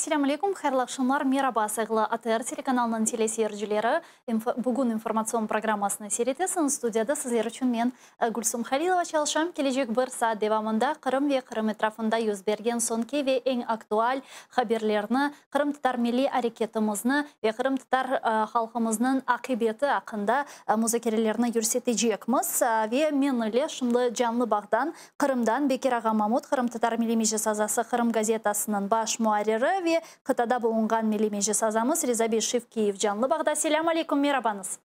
Selâm aleyküm, hayırlı aqşamlar, meraba, sayğılı ATR telekanalınıñ teleseyircileri. Bugün informatsion programmasını seyretesiñiz. Studiyada sizler içün men, Gülsum Halilova çalışam. Kelecek bir saat devamında Qırım ve Qırım etrafında yüz bergen soñki ve eñ aktual haberlerni, qırımtatar milliy areketimizni ve qırımtatar halqımıznıñ aqibeti aqqında muzakerelerni yürsetecekmiz. Ve men ile şimdi canlı bağdan Qırımdan Bekir ağa Mamut, Qırımtatar Milliy Meclis azası, Qırım gazetasınıñ baş muarriri ve qıtada bulunğan Milliy Meclis azamız Riza bey Şevkiyev canlı bağda. Selâm aleyküm, merabañız.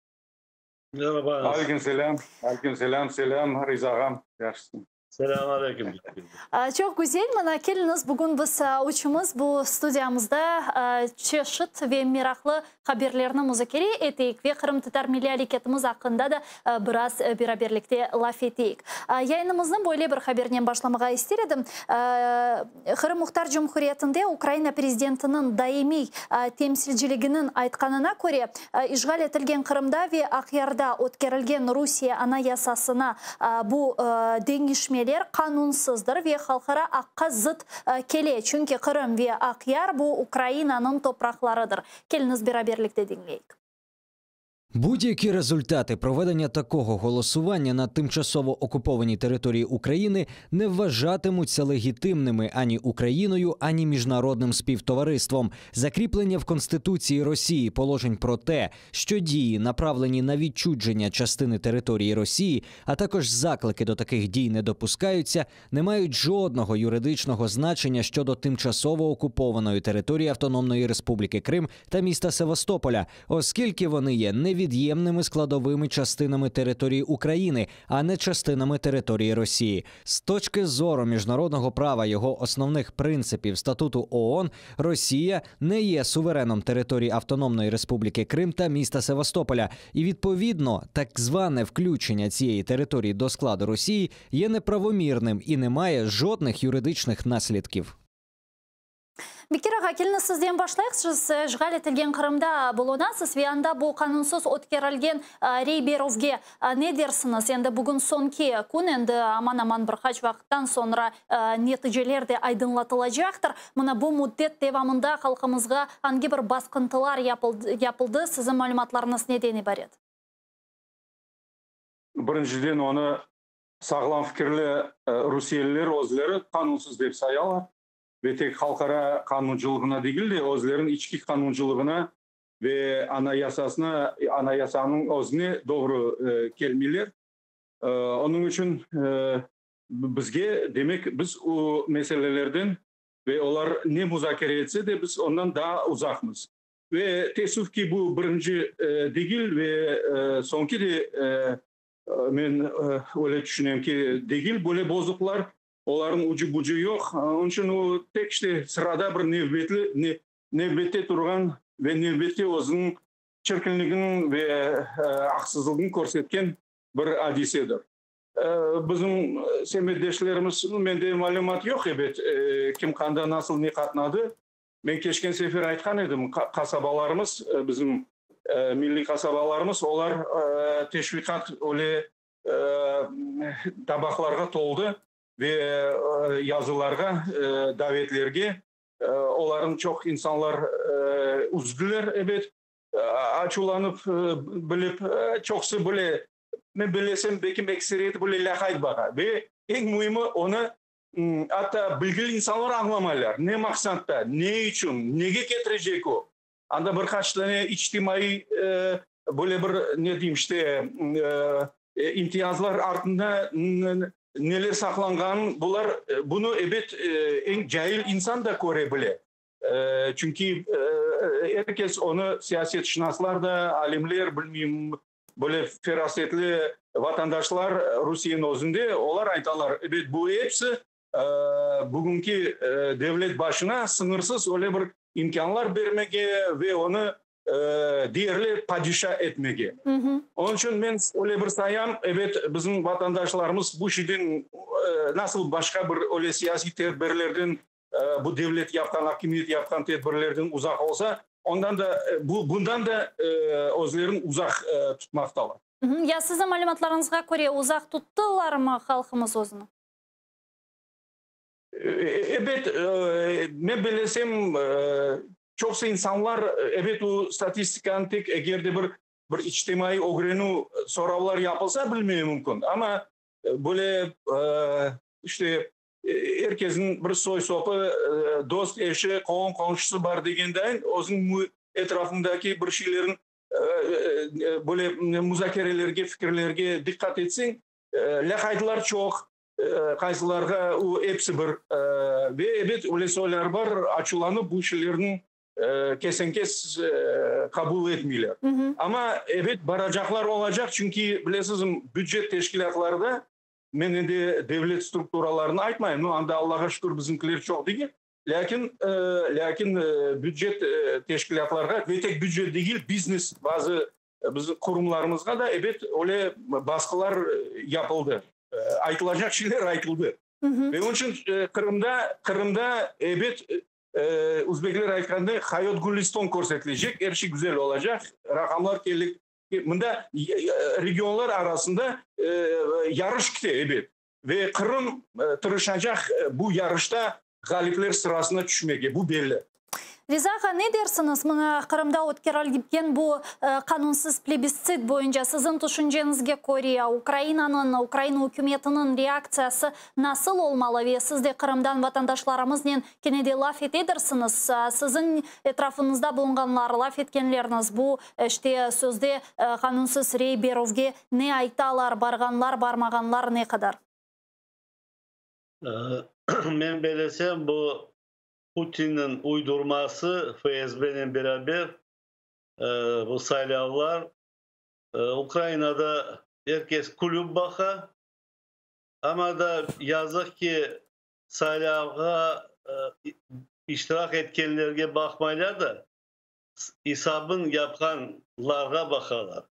Merabañız. Aleyküm selâm, aleyküm selâm, selâm, Riza ağam, yahşısıñ. Selâm aleyküm. Çoq güzel, mına keliñiz, bugün biz üçümiz bu studiyamızda çeşit ve meraqlı haberlerni muzakere eteyik ve qırımtatar milliy areketimiz aqqında da biraz beraberlikte laf eteyik. Yayınımıznı böyle bir habernen başlamağa ister edim. Qırım Muhtar Cumhuriyetinde Ukraina prezidentiniñ daimiy temsilciliginiñ aytqanına köre, işğal etilgen Qırımda ve Aqyarda ötkerilgen Rusiye Anayasasına bu deñişmeler qanunsızdır ve halqara aqqa zıt kele, çünki Qırım ve Aqyar bu Ukrainanıñ topraqlarıdır. Keliñiz beraberlikte diñleyik. Будь-які результати проведення такого голосування на тимчасово окупованій території України не вважатимуться легітимними ані Україною, ані міжнародним співтовариством. Закріплення в Конституції Росії положень про те, що дії, направлені на відчудження частини території Росії, а також заклики до таких дій не допускаються, не мають жодного юридичного значення щодо тимчасово окупованої території Автономної Республіки Крим та міста Севастополя, оскільки вони є невід'ємними складовими частинами території України, а не частинами території Росії. З точки зору міжнародного права, його основних принципів Статуту ООН, Росія не є сувереном території Автономної Республіки Крим та міста Севастополя, і відповідно так зване включення цієї території до складу Росії є неправомірним і не має жодних юридичних наслідків. Bekir ağa, keliñiz sizden başlayıq. Siz işğal etilgen Qırımda bulunasız ve anda bu qanunsız ötkerilgen rey berüvge ne dersiñiz? Endi bugün soñki kün, endi aman-aman bir qaç vaqıttan soñra neticeler de aydınlatılacaqtır. Mına bu müddet devamında halqımızğa angi bir basqıntılar yapıldı, siziñ malümatlarıñız neden ibaret? Birinciden, onı sağlam fikirli rusiyeliler özleri qanunsız dep sayalar ve tek halqara qanuncılığına degil de, özleriniñ içki qanuncılığına ve anayasasına, anayasanıñ özüne doğru kelmeyler. Onıñ içün bizge, demek, biz o meselelerden ve olar ne muzakere etse de, biz ondan daa uzaqmız. Ve teessüf ki, bu birinci degil ve soñki de, men öyle tüşünem ki, degil böyle bozuqlar, olarnıñ ucu-bucu yoq. Onıñ içün o tek işte sırada bir nevbetli, nevbette turğan ve nevbette özüniñ çirkinligini ve aqsızlığını körsetken bir adisedir. Bizim semetdeşlerimiz, mende malümat yoq, ebet, kim qanda nasıl ne qatnadı. Men keçken sefer aytqan edim, qasabalarımız, bizim milliy qasabalarımız, olar teşviqat öyle tabaqlarğa toldı ve yazılarğa, davetlerge olarnı çoq insanlar üzdüler, ebet, açuvlanıp bilip, çoqusı bile, men bilesem, belki ekseriyeti bile lâqayt baqa ve eñ müimi onı Atta bilgili insanlar añlamaylar, ne maqsatta, ne içün, nege ketirecek o. Anda bir qaç dane içtimaiy böyle bir, ne deyim işte, imtiyazlar artında neler saqlanğanın bular, bunı, ebet, eñ cail insan da köre bile. Çünki er kes onı, siyasetşınaslar da, alimler, bilmeyim, Böyle ferasetli vatandaşlar Rusiyeniñ özünde, olar aytalar, ebet, bu episi bugünki devlet başına sıñırsız öyle bir imkânlar bermege ve onı deyerli padişa etmege. Onıñ içün men öyle bir sayam, ebet, bizim vatandaşlarımız bu şeyden nasıl başqa bir öyle siyasiy tedbirlerden, bu devlet yapqan, akimiyet yapqan tedbirlerden uzaq olsa, ondan da, bu, bundan da özlerini uzaq tutmaqtalar. Ya siziñ malümatlarıñızğa köre, uzaq tuttılarmı halqımız özüni? Ebet, men bellesem, çoqusı insanlar, ebet, o statistikanı tek eger de bir bir içtimaiy ögrenüv soravlar yapılsa bilmege mümkün. Amma böyle işte er kesniñ bir soy-sopı, dost, eşi, qoñu-qomşusı bar degendayin, özüniñ etrafındaki bir şeylerniñ böyle muzakerelerge, fikirlerge diqqat etseñ, lâqaytlar çoq, qaysılarğa o episi bir. Ve ebet, öyle soylar bar, açuvlanıp bu şeylerniñ kesen-kes qabul etmeyler. Amma, ebet, baracaqlar olacaq, çünki, bilesizmi, bücet teşkilâtlarda, men endi devlet strukturalarını aytmayım, nu, anda, Allağa şükür, bizimkiler çoq degil, lâkin, lâkin bücet teşkilâtlarğa, ve tek bücet degil, biznes, bazı bizim qurumlarımızğa da, ebet, öyle basqılar yapıldı. Aytılacaq şeyler aytıldı. Ve onıñ içün Qırımda, Qırımda, ebet, Özbekler aytqanday, hayot güliston körsetilecek, er şey güzel olacaq, raqamlar keldik. Mında regionlar arasında yarış kite, ebet. Ve Qırım tırışacaq bu yarışta ğalipler sırasına tüşmege, bu belli. Riza ağa, ne dersiñiz, mına Qırımda ötkerilgen bu qanunsız plebistsit boyunca siziñ tüşünceñizge köre, Ukrainanıñ, Ukraina ükümetiniñ reaktsiyası nasıl olmalı ve siz de Qırımdan vatandaşlarımıznen kene de laf etedirsiñiz, siziñ etrafıñızda bulunğanlar, laf etkenleriniz bu, işte, sözde qanunsız rey berüvge ne aytalar, barğanlar, barmağanlar ne qadar? Men belesem, bu Putinniñ uydurması FSBnen beraber bu saylavlar Ukrainada er kes külüp baqa, amma da yazıq ki, saylavğa iştirak etkenlerge baqmaylar da, isabın yapqanlarğa baqalar.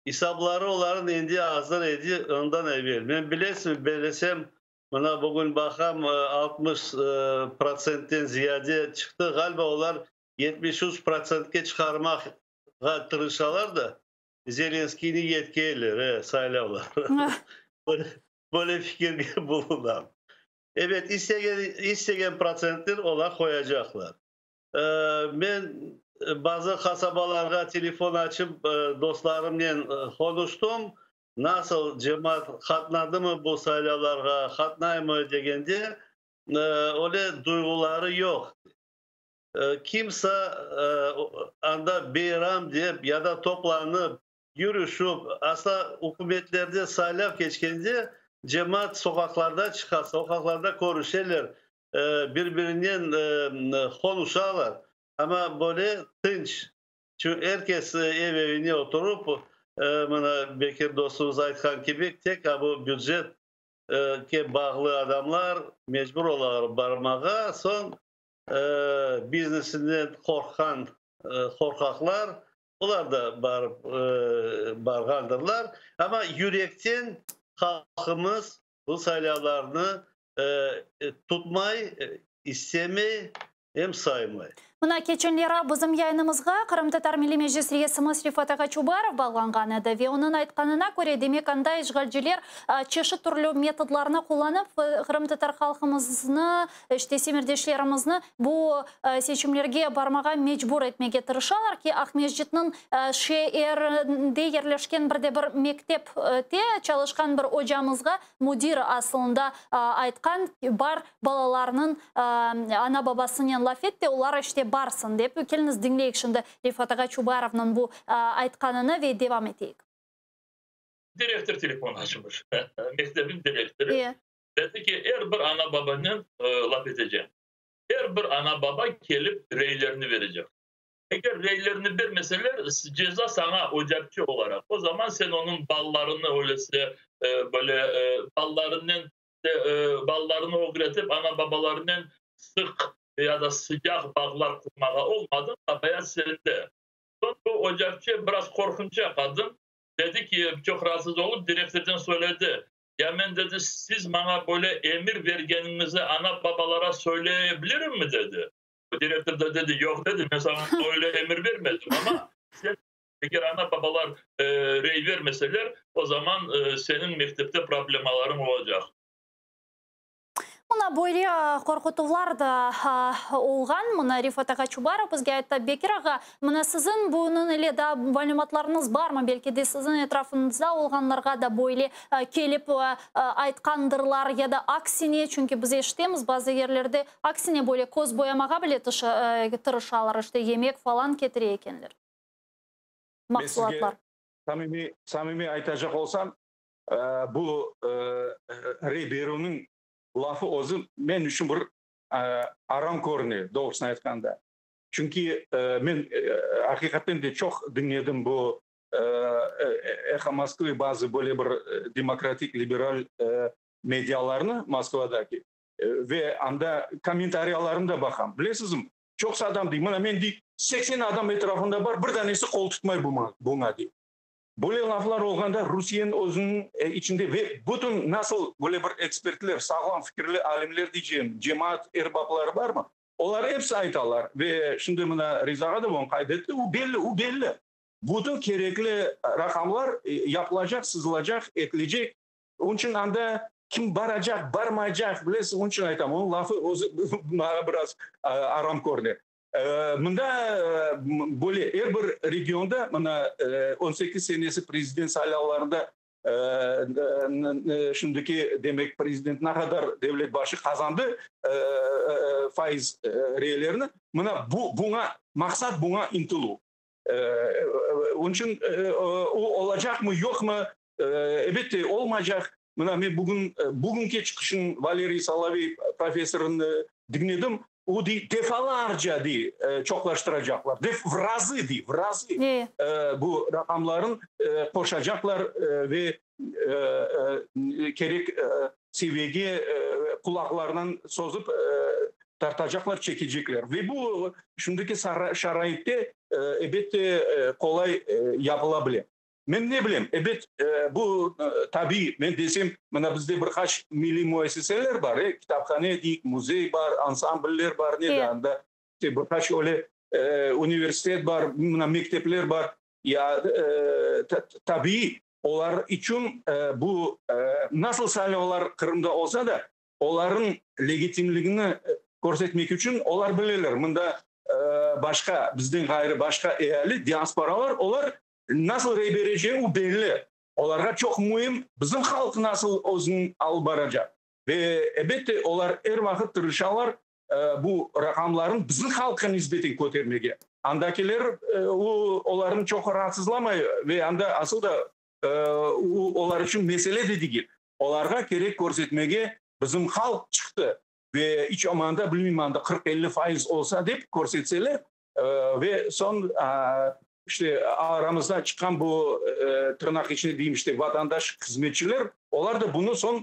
İsapları olarnıñ endi azır edi ondan evel. Men bilesiñ, belesem, mına bugün baqam, 60 protsentten ziyade çıqtı. Ğaliba olar 73 protsentke çıqarmaqğa tırışalar da, Zelenskiyni yetkeyler, e, saylavlar. Böyle fikirge bulunam. Evet, istegen, istegen protsentler olar qoyacaqlar. Men bazı qasabalarğa telefon açıp, dostlarımnen qonuştım. Nasıl cemaat qatnadımı bu saylavlarğa, qatnaymı degende, öyle duyğuları yoq. Kimse anda beyram dep ya da toplanıp, yürüşip, asla ükümetlerde saylav keçkende cemaat soqaqlarda çıqa, soqaqlarda körüşeler, bir-birinen qonuşalar. Amma böyle tınç, çünki er kes ev-evine oturıp, mına Bekir dostumız aytqan kibi, tek bu bücetke bağlı adamlar mecbur olalar barmağa, soñ biznesinden qorqqan qorqaqlar, olar da barıp barğandırlar. Amma yürekten halqımız bu saylavlarnı tutmay, istemey, em saymay. Mına keçenleri bizim yayınımızğa Qırımtatar Milliy Meclis reisimiz Refat ağa Çubarov bağlanğan edi ve onıñ aytqanına köre, demek anda işğalciler çeşit türlü metodlarnı qullanıp, qırımtatar halqımıznı, işte semerdeşlerimizni bu seçimlerge barmağa mecbur etmege tırışalar ki, Aqmescitniñ şeerinde yerleşken bir de bir mektepte çalışqan bir ocamızğa müdir asılında aytqan, bar, balalarnıñ ana-babasınen laf et de, olar işte barsın, dep. Keliñiz, diñleyik şimdi Refat ağa Çubarovnıñ bu aytqanını ve devam eteyik. Direktor telefon açmış, mektebin direktorı. Dedi ki, er bir ana-babanen laf etecem. Er bir ana-baba kelip reylerini berecek. Eger reylerini bermeseler, ceza saña, ocapçı olaraq. O zaman sen onıñ ballarını öylese böyle ballarınen ballarını ögretip, ana-babalarınen sıq ya da sıcaq bağlar qurmağa olmadıñ, qabaat sende. Soñ bu ocapçı biraz qorqunça qadın, dedi ki, çoq raatsız olıp, direktordan söyledi, Ya men, dedi, siz maña böyle emir bergeniñizi ana-babalara söyleye bilirimmi, dedi. Direktor da dedi, yoq, dedi, men saña öyle emir bermedim, amma sen, eger ana-babalar rey bermeseler, o zaman seniñ mektepte problemalarıñ olacaq. Mına böyle qorqutuvlar da olğan. Mına Refat ağa Çubarov bizge ayttı. Bekir ağa, mına siziñ bunıñ ile daa malümatlarıñız barmı? Belki de siziñ etrafıñızda olğanlarğa da böyle kelip aytqandırlar ya da aksine, çünki biz eşitemiz, bazı yerlerde aksine böyle köz boyamağa bile tırışalar, işte yemek falan ketire ekenler, mahsulatlar. Men sizge samimiy aytacaq olsam, bu rey berüvniñ lafı özü men içün bir aram körüne, doğrusını aytqanda. Çünki men aqiqaten de çoq diñledim bu Eho Moskvı, bazı böyle bir demokratik, liberal medialarnı Moskvadaki ve anda kommentariyalarını da baqam. Bilesizmi, çoqusı adam dey, mına men dey, 80 adam etrafında bar, bir danesi qol tutmay buña dey. Böyle laflar olğanda Rusiyeniñ özüniñ içinde ve bütün nasıl böyle bir ekspertler, sağlam fikirli alimler deycegim, cemaat erbapları barmı, olar episi aytalar ve şimdi mına Riza ağa da bunı qayd etti, o belli, o belli. Bütün kerekli raqamlar yapılacaq, sızılacaq, etilecek. Onıñ içün anda kim baracaq, barmaycaq, bilesiz, onıñ içün aytam, onıñ lafı özü maña biraz aram körüne. Mında böyle er bir regionda, mına 18 senesi prezident saylavlarında şimdiki, demek, prezident ne qadar devlet başı qazandı faiz reylerini, mına bu, buña maqsat, buña ıntıluv. Onıñ içün o olacaqmı, yoqmı, elbette, olmaycaq. Mına men bugün, bugünki çıqışın Valeriy Solovey professorını diñledim, o dey, defalarca dey, çoqlaştıracaqlar, def, v razı dey, v razı bu raqamların qoşacaqlar ve kerek seviyege qulaqlarından sozıp tartacaqlar, çekecekler. Ve bu şimdiki şaraitte, elbette, qolay yapıla bile. Men ne bilem, ebet, bu tabiiy, men desem, mına bizde bir qaç milliy müessiseler bar, e, kitaphane deyik, müzey bar, ansambller bar, ne de anda, işte bir qaç öyle universitet bar, mına mektepler bar. Ya, tabiiy, olar içün bu nasıl saylavlar Qırımda olsa da, olarnıñ legitimligini körsetmek içün olar bileler, mında başqa, bizden ğayrı başqa eali, diasporalar, olar nasıl rey berecegi o belli. Olarğa çoq müim, bizim halq nasıl özüni alıp baracaq. Ve, elbette, olar er vaqıt tırışalar bu raqamlarnı bizim halqqa nisbeten kötermege. Andakiler, o, olarnı çoq raatsızlamay ve anda asıl da o, olar içün mesele de degil. Olarğa kerek körsetmege, bizim halq çıqtı ve iç olmağanda, bilmeyim, anda 40-50 fayız olsa dep körsetseler, ve soñ, işte, aramızdan çıqqan bu, tırnaq içinde deyim, işte, vatandaş hızmetçiler, olar da bunı soñ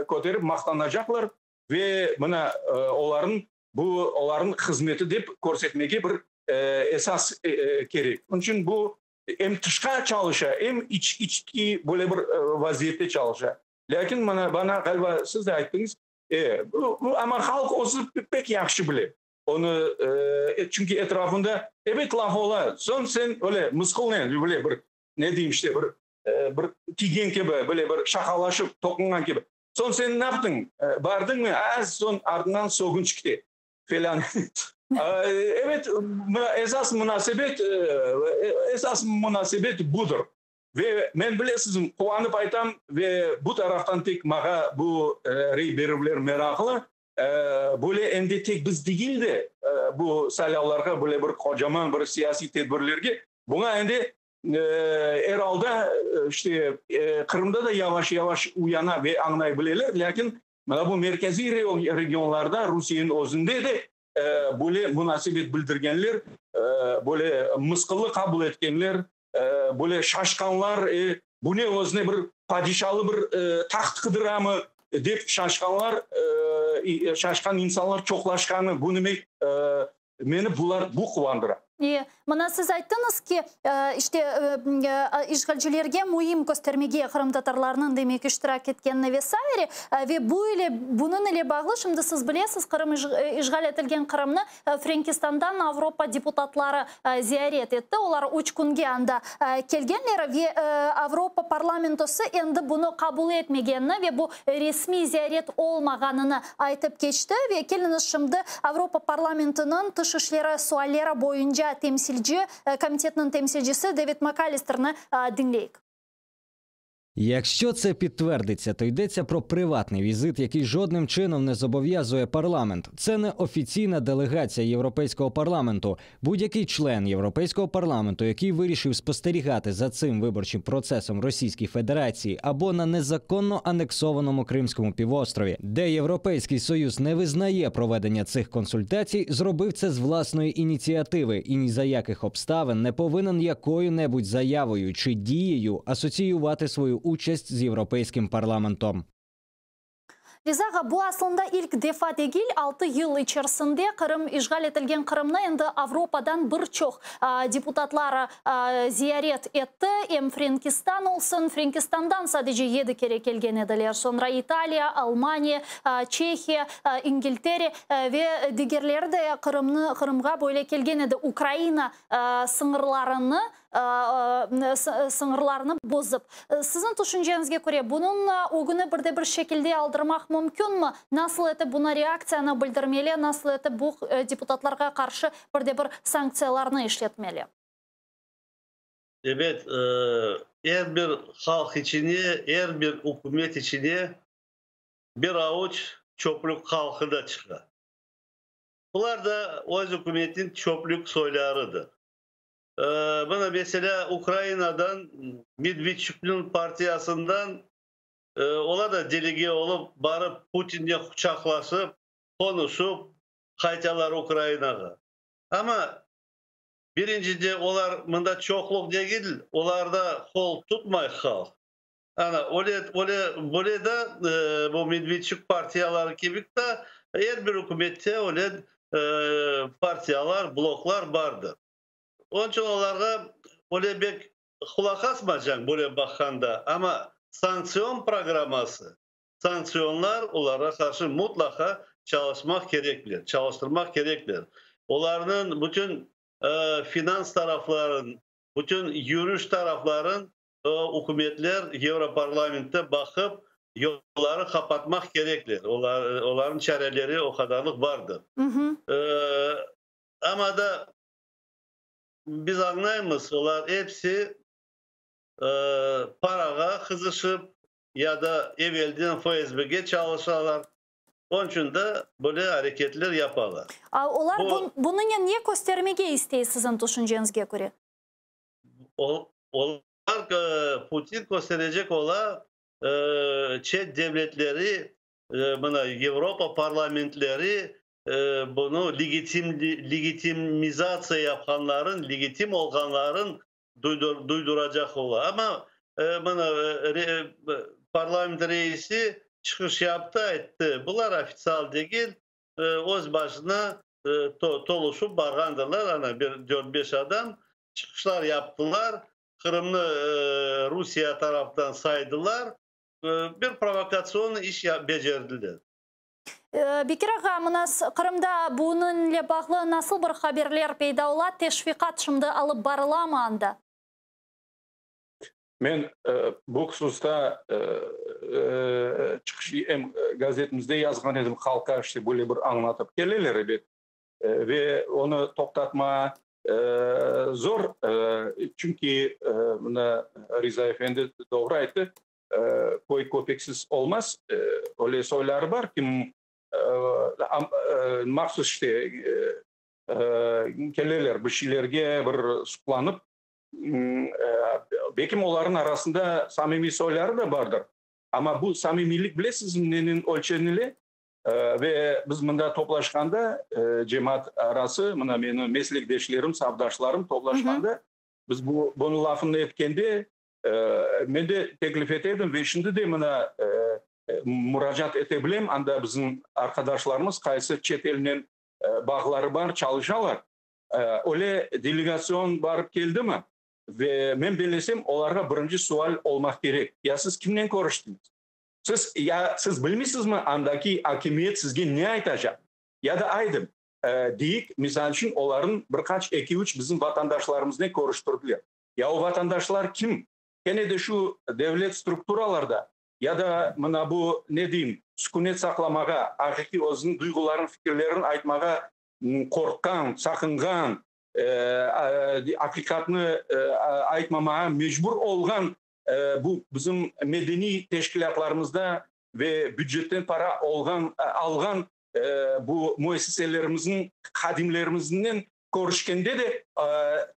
köterip maqtanacaqlar ve mına olarnıñ bu olarnıñ hızmeti dep körsetmege bir esas kerek. Onıñ içün bu em tışqa çalışa, em iç içki böyle bir vaziyette çalışa. Lâkin mına bana ğaliba siz de ayttıñız, e, bu amma halq özü pek yahşı bile. Onı, çünki etrafında, ebet, laf ola, soñ sen öyle mısqılnen, böyle bir, ne deyim, işte, bir, bir tiygen kibi, böyle bir şaqalaşıp toqunğan kibi. Soñ sen ne yaptıñ, bardıñmı? A, soñ artından sögünç kete, felân. Evet, esas munasebet, esas munasebet budır. Ve men, bilesizmi, quvanıp aytam, ve bu taraftan tek maña bu rey berüvler meraqlı, Böyle endi tek biz degil de, bu saylavlarğa, böyle bir qocaman bir siyasiy tedbirlerge, buña endi er alda, işte, Qırımda da yavaş-yavaş uyana ve añlay bileler, lâkin mına bu merkeziy regionlarda, Rusiyeniñ özünde de böyle munasebet bildirgenler, böyle mısqıllı qabul etkenler, böyle şaşqanlar, bu ne özüne bir padişalı bir taht qıdıramı dep şaşqanlar, şaşqan insanlar çoqlaşqanı, bu demek, meni bular, bu quvandıra. Mına siz ayttıñız ki, işte, işğalcilerge müim köstermege qırımtatarlarnıñ, demek, iştirak etkenini ve saire, ve bu ile, bunıñ ile bağlı, şimdi siz bilesiz, Qırım, işğal etilgen Qırımnı Frenkistandan Avropa deputatları ziyaret etti, olar üç künge anda kelgenler ve Avropa parlamentosı endi bunı qabul etmegenini ve bu resmiy ziyaret olmağanını aytıp keçti. Ve keliñiz şimdi Avropa parlamentiniñ tış işleri sualleri boyunca temsilci, komitetiniñ temsilcisi David McAllisterni diñleyik. Якщо це підтвердиться, то йдеться про приватний візит, який жодним чином не зобов'язує парламент. Це не офіційна делегація Європейського парламенту. Будь-який член Європейського парламенту, який вирішив спостерігати за цим виборчим процесом Російській Федерації або на незаконно анексованому Кримському півострові, де Європейський Союз не визнає проведення цих консультацій, зробив це з власної ініціативи і ні за яких обставин не повинен якою-небудь заявою чи дією асоціювати свою участь з Європейським парламентом. Riza ağa, bu aslında ilk defa degil, 6 yıl içerisinde Qırım, işğal etilgen Qırımnı endi Avropadan bir çoq deputatları ziyaret etti. Em Frenkistan olsun, Frenkistandan sadece 7 kere kelgen ediler. Soñra İtaliya, Almaniya, Çehiya, İngiltere ve digerleri de Qırımnı, Qırımğa böyle kelgen edi. Ukraina sıñırlarını sıñırlarını bozıp. Siziñ tüşünceñizge köre, bunıñ ögüni bir de bir şekilde aldırmaq mümkünmi? Nasıl etip buna reaktsiyanı bildirmeli, nasıl etip bu deputatlarğa qarşı bir de bir sanktsiyalarnı işletmeli? Ebet, er bir halq içine, er bir ükümet içine bir avuç çöplük halqı da çıqa. Bular da öz ükümetniñ çöplük soylarıdır. Mına, meselâ, Ukrainadan Medvedçuknıñ partiyasından olar da delege olıp, barıp Putinnen quçaqlaşıp, qonuşıp qaytalar Ukrainağa. Amma, birincide, olar mında çoqluq degil, olarda qol tutmay halq. Ana, öyle, öyle, böyle da bu Medvedçuk partiyaları kibi da er bir ükümette öyle partiyalar, bloklar bardır. Onıñ içün olarğa öyle bek qulaq asmacañ böyle baqqanda, amma sanktsion programması, sanktsionlar olarğa qarşı mutlaqa çalışmaq kerekler, çalıştırmaq kerekler. Olarnıñ bütün finans tarafların, bütün yürüş tarafların ükümetler Yevroparlamentte baqıp, yolları qapatmaq kerekler. Olarnıñ çareleri o qadarlıq bardır. Amma da biz añlaymız, olar episi parağa qızışıp ya da evelden FSBge çalışalar, onıñ içün de böyle areketler yapalar. Olar bunıñnen ne köstermege istey, siziñ tüşünceñizge köre? Olar, Putin kösterecek ola, çet devletleri, mına Avropa parlamentleri bunı legitimizatsiya yapqanların, legitim olğanların duyduracaq ola. Amma mına parlament reisi çıqış yaptı, ayttı, bular ofitsial degil, öz başına toluşıp barğandırlar, ana bir dört-beş adam çıqışlar yaptılar, Qırımnı Rusiye tarafından saydılar, bir provokatsion iş becerdiler. Bekir ağa, mına Qırımda bunıñle bağlı nasıl bir haberler peyda ola, teşviqat şimdi alıp barılamı anda? Men bu hususta çıqış em gazetimizde yazğan edim, halqqa işte böyle bir añlatıp keleler ebet, ve onı toqtatma zor, çünki mına Riza efendi doğru ayttı, köy köpeksiz olmaz, öyle soyları bar, kim mahsus işte keleler bir şeylerge bir suqlanıp, belkim olarnıñ arasında samimiy soyları da bardır, amma bu samimiylik bilesizmi nenen ölçenile? Ve biz mında toplaşqanda, cemaat arası, mına menim meslekdeşlerim, safdaşlarım toplaşqanda, biz bu bunıñ lafını etkende, men de teklif ete edim ve şimdi de mına muracaat ete bilem, anda bizim arqadaşlarımız qaysı çet elnen bağları bar, çalışalar. Öyle delegasyon barıp keldimi? Ve men bellesem, olarğa birinci sual olmaq kerek, ya siz kimnen körüştiñiz? Siz, ya siz bilmeysizmi, andaki akimiyet sizge ne aytacaq? Ya da aydım, deyik, misal içün, olarnıñ bir qaç, eki-üç bizim vatandaşlarımıznen körüştirdiler. Ya o vatandaşlar kim? Kene de şu devlet strukturalarda ya da mına bu, ne deyim, sükünet saqlamağa, aqiqiy özüniñ duyğuların, fikirlerin aytmağa qorqqan, saqınğan, aqiqatnı aytmamağa mecbur olğan bu bizim medeniy teşkilâtlarımızda ve bücetten para olğan, alğan bu müessiselerimizniñ hadimlerimiznen körüşkende de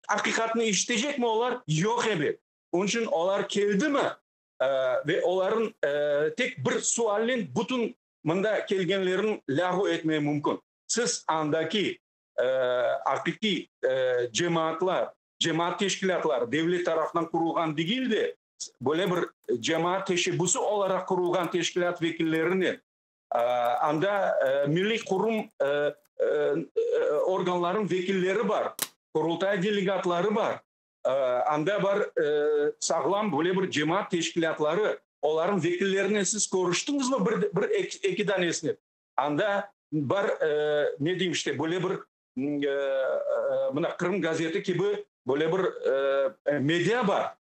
aqiqatnı eşitecekmi olar? Yoq, ebet. Onıñ içün olar keldimi ve olarnıñ tek bir sualnen bütün mında kelgenlerniñ lâğu etmege mümkün. Siz andaki aqiqiy cemaatlar, cemaat teşkilâtları devlet tarafından qurulğan degil de, böyle bir cemaat teşebbüsi olaraq qurulğan teşkilât vekillerinen, anda milliy qurum organlarınıñ vekilleri bar, Qurultay delegatları bar, anda bar sağlam böyle bir cemaat teşkilâtları, olarnıñ vekillerinen siz körüştiñizmi bir, bir eki danesinen? Anda bar, ne deyim işte, böyle bir mına Qırım gazeti kibi böyle bir media bar,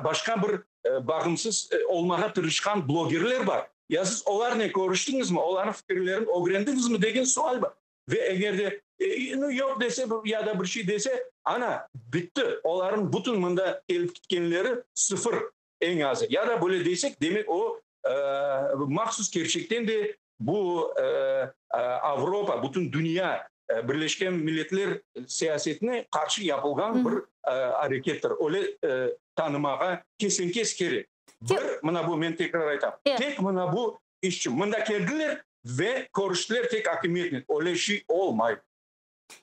başqa bir bağımsız olmağa tırışqan blogerler bar. Ya siz olarnen körüştiñizmi, olarnıñ fikirlerini ögrendiñizmi degen sual bar. Ve eger de yoq dese ya da bir şey dese, ana, bitti, olarnıñ bütün mında kelip ketkenleri sıfır eñ azı. Ya da böyle desek, demek o mahsus kerçekten de bu Avropa, bütün dünya, Birleşken Milletler siyasetine qarşı yapılğan bir arekettir. Öyle tanımağa kesen-kes kerek. Bir, mına bu, men tekrar aytam, tek mına bu işçi. Mında keldiler ve körüştiler tek akimiyetnen. Öyle şey olmay.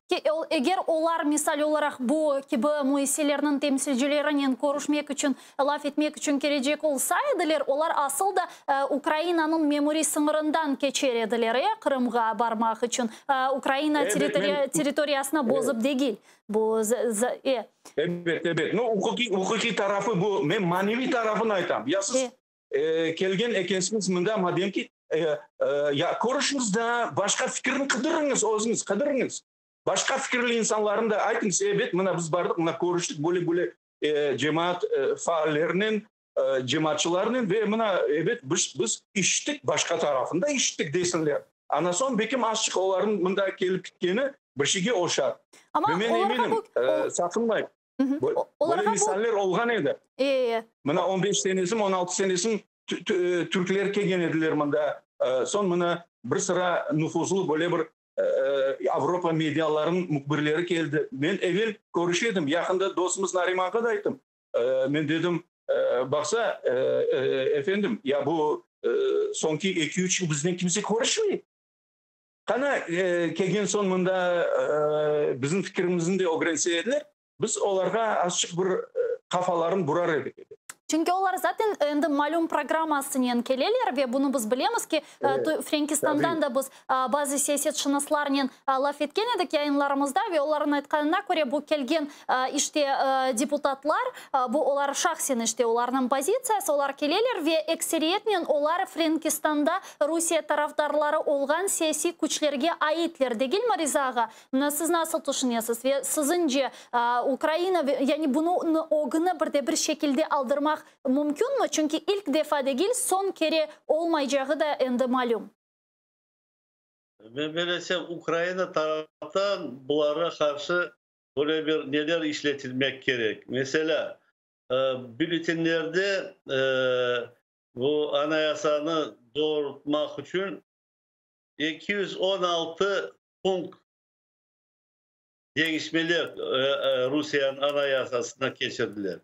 Ki, eger olar, misal olaraq, bu kibi müessiselerniñ temsilcilerinen körüşmek içün, laf etmek içün kelecek olsa ediler, olar asıl da Ukrainanıñ memuriy sıñırından keçer ediler, Qırımğa barmaq içün, Ukraina territoriyasını bozıp degil. Bu, Ebet, ebet. No, uquqiy, uquqiy tarafı bu. Men maneviy tarafını aytam. Ya siz kelgen ekensiñiz mında, madem ki, ya körüşiñiz da, başqa fikirni qıdırıñız, özüñiz qıdırıñız. Başqa fikirli insanlarnı da aytıñız, ebet, mına biz bardıq, mına körüştik böyle-böyle cemaat faallerinen, cemaatçılarnen ve mına, ebet, biz, biz işittik, başqa tarafını da işittik desinler. Ana soñ, belkim, azçıq olarnıñ mında kelip ketkeni bir şeyge oşar. Amma Ve men eminim, saqınmay. Böyle misaller olğan edi. Mına 15 senesi mi, 16 senesi mi türkler kelgen ediler mında. Soñ mına bir sıra nufuzlı böyle bir Avropa medialarınıñ mühbirleri keldi. Men evel körüşe edim. Yaqında dostumız Narimanğa da ayttım. Men dedim, baqsa, efendim, ya bu soñki eki-üç yıl biznen kimse körüşmey. Qana, kelgen soñ mında bizim fikirimizni de ögrense ediler, biz olarğa azçıq bir qafalarını burar edik. Çünki olar zaten endi malüm programmasınen keleler ve bunı biz bilemiz ki, Frenkistandan da biz bazı siyasetşınaslarnen laf etken edik yayınlarımızda ve olarnıñ aytqanına köre bu kelgen işte deputatlar, bu olar şahsen işte olarnıñ pozitsiyası, olar keleler ve ekseriyetnen olar Frenkistanda Rusiye tarafdarları olğan siyasiy küçlerge aitler, degilmi, Riza ağa? Mına siz nasıl tüşünesiz ve siziñce Ukraina, yani bunı ögüni bir de bir şekilde aldırmaq mümkünmi? Çünki ilk defa degil, soñ kere olmaycağı da endi malüm. Men bellesem, Ukraina taraftan bularğa qarşı böyle bir neler işletilmek kerek. Meselâ, bülletenlerde bu Anayasanı doğrultmaq içün 216 punkt deñişmeler Rusiyeniñ Anayasasına keçirdiler.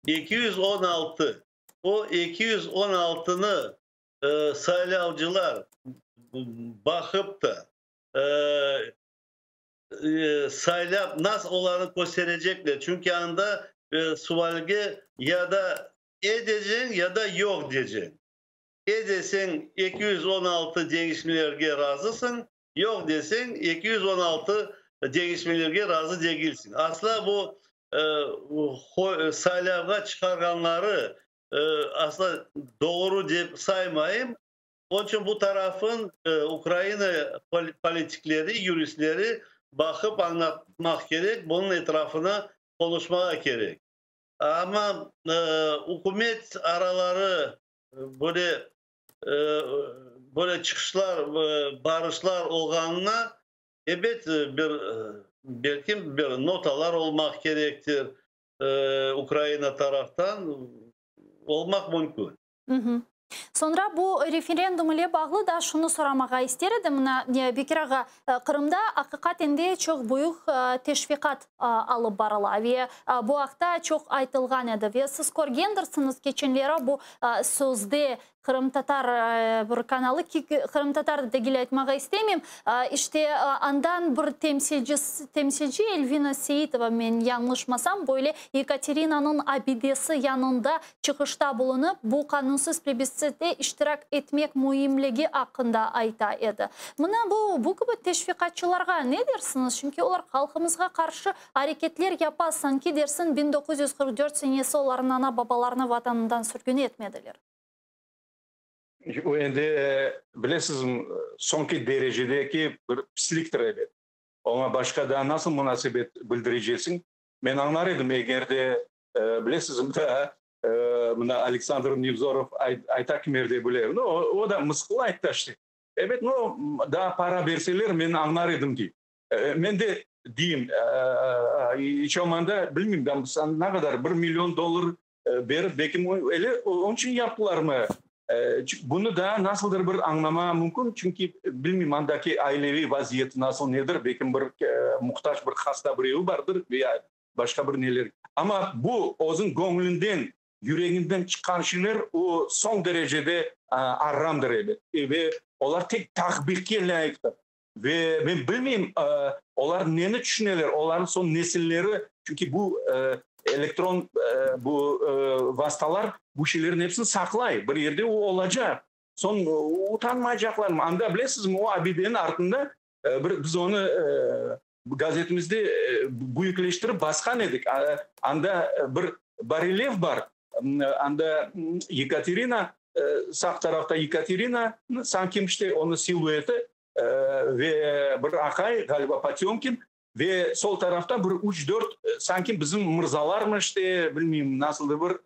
216. O 216-nı saylavcılar baqıp da, saylap, nasıl olarnı kösterecekler? Çünki anda sualge ya da e deceñ, ya da yoq deceñ. E deseñ, 216 deñişmelerge razısıñ, yoq deseñ, 216. deñişmelerge razı degilsiñ. Asla bu saylavğa çıqarğanları asla doğru dep saymayım. Onıñ içün bu tarafın Ukraina politikleri, yuristleri baqıp añlatmaq kerek, bunıñ etrafına qonuşmağa kerek. Amma ükümet araları böyle böyle çıqışlar, barışlar olğanına, ebet, bir, belki, bir notalar olmaq kerektir Ukraina taraftan, olmaq mümkün. Soñra bu referendum ile bağlı da şunı soramağa ister edim, mına, Bekir ağa, Qırımda aqiqaten de çoq büyük teşviqat alıp barıla ve bu aqta çoq aytılğan edi ve siz körgendirsiñiz keçenleri bu sözde qırımtatar bir kanalı, qırımtatar da degil aytmağa istemeyim, işte andan bir temsilci Elvina Seitova, men yañlışmasam, böyle Yekaterinanıñ abidesi yanında çıqışta bulunıp, bu qanunsız plebistsitte iştirak etmek müimligi aqqında ayta edi. Mına bu, bu kibi teşviqatçılarğa ne dersiñiz? Çünki olar halqımızğa qarşı areketler yapa, sanki dersiñ 1944 senesi olarnıñ ana-babalarını vatanından sürgün etmediler. O endi, bilesizmi, soñki derecedeki bir pisliktir, ebet. Oña başqa daa nasıl munasebet bildireceksiñ? Men añlar edim, eger de, bilesizmi, daa mına Aleksandr Nevzorov ayta kimerde bile, no, o da mısqıl ayttı işte. Ebet, no, daa para berseler, men añlar edim, dey. Men de deyim, iç olmağanda, bilmeyim, ne qadar, bir million dollar berip, belki öyle onıñ içün yaptılarmı? Bunı da nasıldır bir añlama mümkün, çünki bilmeyim, andaki aileviy vaziyeti nasıl, nedir, belki bir muhtac, bir hasta birevi bardır ve ya başqa bir neler. Amma bu özüñ göñlünden, yüreginden çıqqan şeyler, o soñ derecede aramdır, ebet. Ve olar tek takbihke lâyıqtır. Ve men bilmeyim, olar neni tüşüneler, olarnıñ soñ nesilleri, çünki bu elektron bu vastalar bu şeylerniñ episini saqlay, bir yerde o olacaq. Soñ utanmaycaqlarmı? Anda, bilesizmi, o abideniñ artında bir, biz onı gazetimizde büyükleştirip basqan edik, anda bir barelyef bar, anda Yekaterina, sağ tarafta Yekaterina, sanki işte onıñ silueti, ve bir aqay, ğaliba Potemkin, ve sol tarafta bir üç-dört sanki bizim mırzalarmı işte, bilmeyim, nasıldır bir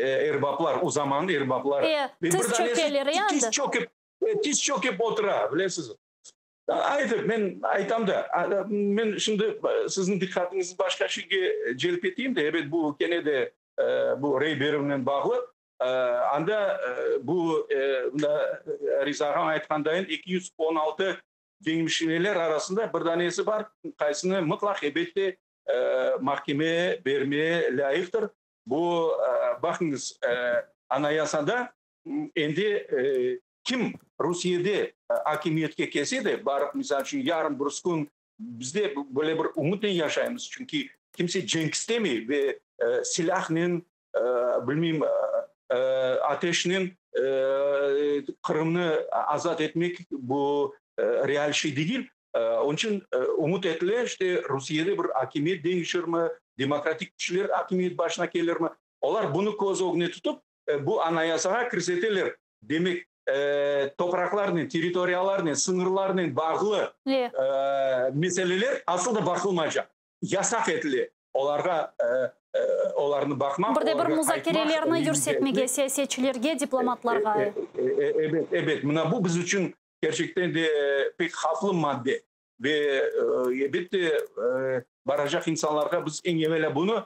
erbaplar, o zamannıñ erbapları. Tiz çökeler, ya anda. Tiz çökip, tiz çökip otura, bilesiz. Aytıp, men aytam da, men şimdi siziñ diqqatıñıznı başqa şeyge celp eteyim de, ebet, bu kene de bu rey berüvnen bağlı. Anda bu, mında Riza ağam aytqandayın, 216 deñişmeler arasında bir danesi bar, qaysını mıtlaq, elbette, mahkeme bermeye lâyıqtır. Bu, baqıñız, Anayasada endi kim Rusiyede akimiyetke kelse de, barıp, misal içün, yarın, birisi kün, bizde böyle bir ümütnen yaşaymız, çünki kimse cenk istemey ve silâhnen, bilmeyim, ateşnen Qırımnı azat etmek bu real şey degil. Onıñ içün ümüt etile, işte, Rusiyede bir akimiyet deñişirmi, demokratik küçler akimiyet başına kelirmi. Olar bunı köz ögüne tutıp, bu Anayasağa kirseteler. Demek, topraqlarnen, territoriyalarnen, sıñırlarnen bağlı meseleler asıl da baqılmaycaq. Yasaq etile olarğa olarnı baqmaq. Bir de bir muzakerelerni yürsetmege, siyasetçilerge, diplomatlarğa. Ebet, ebet. Mına bu biz içün kerçekten de pek havflı madde. Ve, elbette, baracaq insanlarğa biz eñ evelâ bunı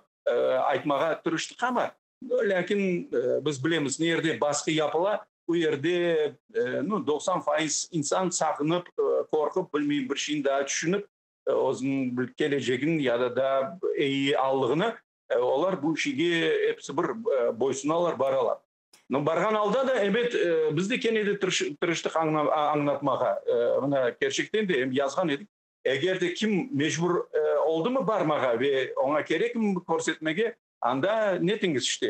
aytmağa tırıştıq, amma, lâkin biz bilemiz, ne yerde basqı yapıla, o yerde, nu, 90% insan saqınıp, qorqıp, bilmeyim, bir şeyni daa tüşünip, özüniñ kelecegin ya da daa eyi allığını, olar bu şeyge episi bir boysunalar, baralar. No, barğan alda da, ebet, biz de kene de tırıştıq añlatmağa. Mına, kerçekten de, em yazğan edik, eger de kim mecbur oldumı barmağa ve oña kerekmi körsetmege, anda netiñiz işte,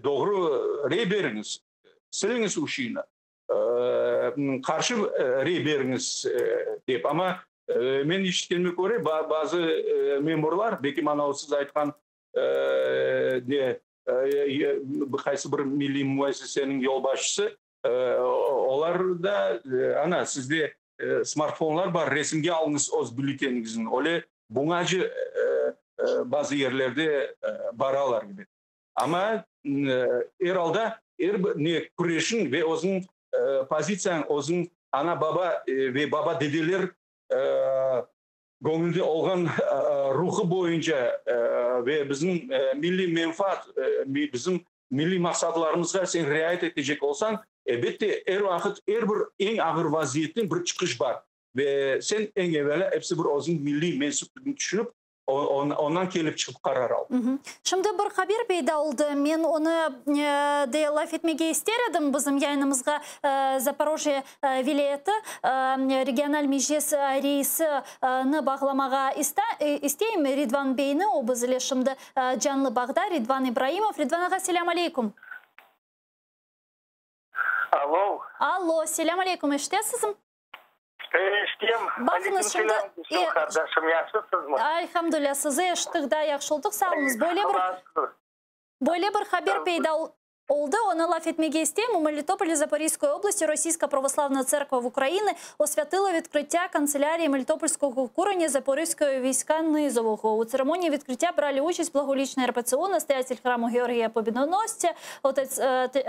doğru rey beriñiz, siliñiz o şeyni, qarşı rey beriñiz, dep. Amma. Men işitkenime köre, bazı memurlar, belki mana o siz aytqan ne, qaysı bir milliy müessiseniñ yolbaşçısı, olar da, ana, sizde smartfonlar bar, resimge alıñız öz bülleteniñizni, öyle buñacı bazı yerlerde baralar kibi. Amma er alda er bir ne küreşiñ ve özüñ pozitsiyañ, özüñ ana-baba ve baba-dedeler göñülde olğan ruhı boyunca ve bizim milliy menfaat, bizim milliy maqsadlarımızğa sen riayet etecek olsañ, elbette, er vaqıt er bir eñ ağır vaziyetten bir çıqış bar. Ve sen eñ evelâ episi bir özüñ milliy mensüpligiñni tüşünip, Ondan kelip çıqıp qarar al. Şimdi bir haber peyda oldı. Men onı de laf etmege ister edim. Bizim yayınımızğa Zaporojye vilâyeti regional meclis reisini bağlamağa isteyim, Ridvan beyni. O biz ile şimdi canlı bağda. Ridvan İbraimov. Ridvan ağa, selâm aleyküm. Alo. Alo, selâm aleyküm. Eşitesizmi? Eşitem. Baqıñız, şimdi... Aleyküm selâm, qardaşım, yahşısızmı? Elhamdülilâ, sizi eşittik, daa yahşı olduq, sağ oluñız. Böyle bir, böyle bir haber peyda oldı, onı laf etmege isteyim. U Melitopolde Zaporizhskoy oblasti Rossiyska pravoslavna tserkva v Ukrayini osvâtıla відкриття канцелярії Мелітопольського куреня Запорізького війська Низового. У церемонії відкриття брали участь благолічний РПЦУ, настоятель храму Георгія Побідоносця, отець,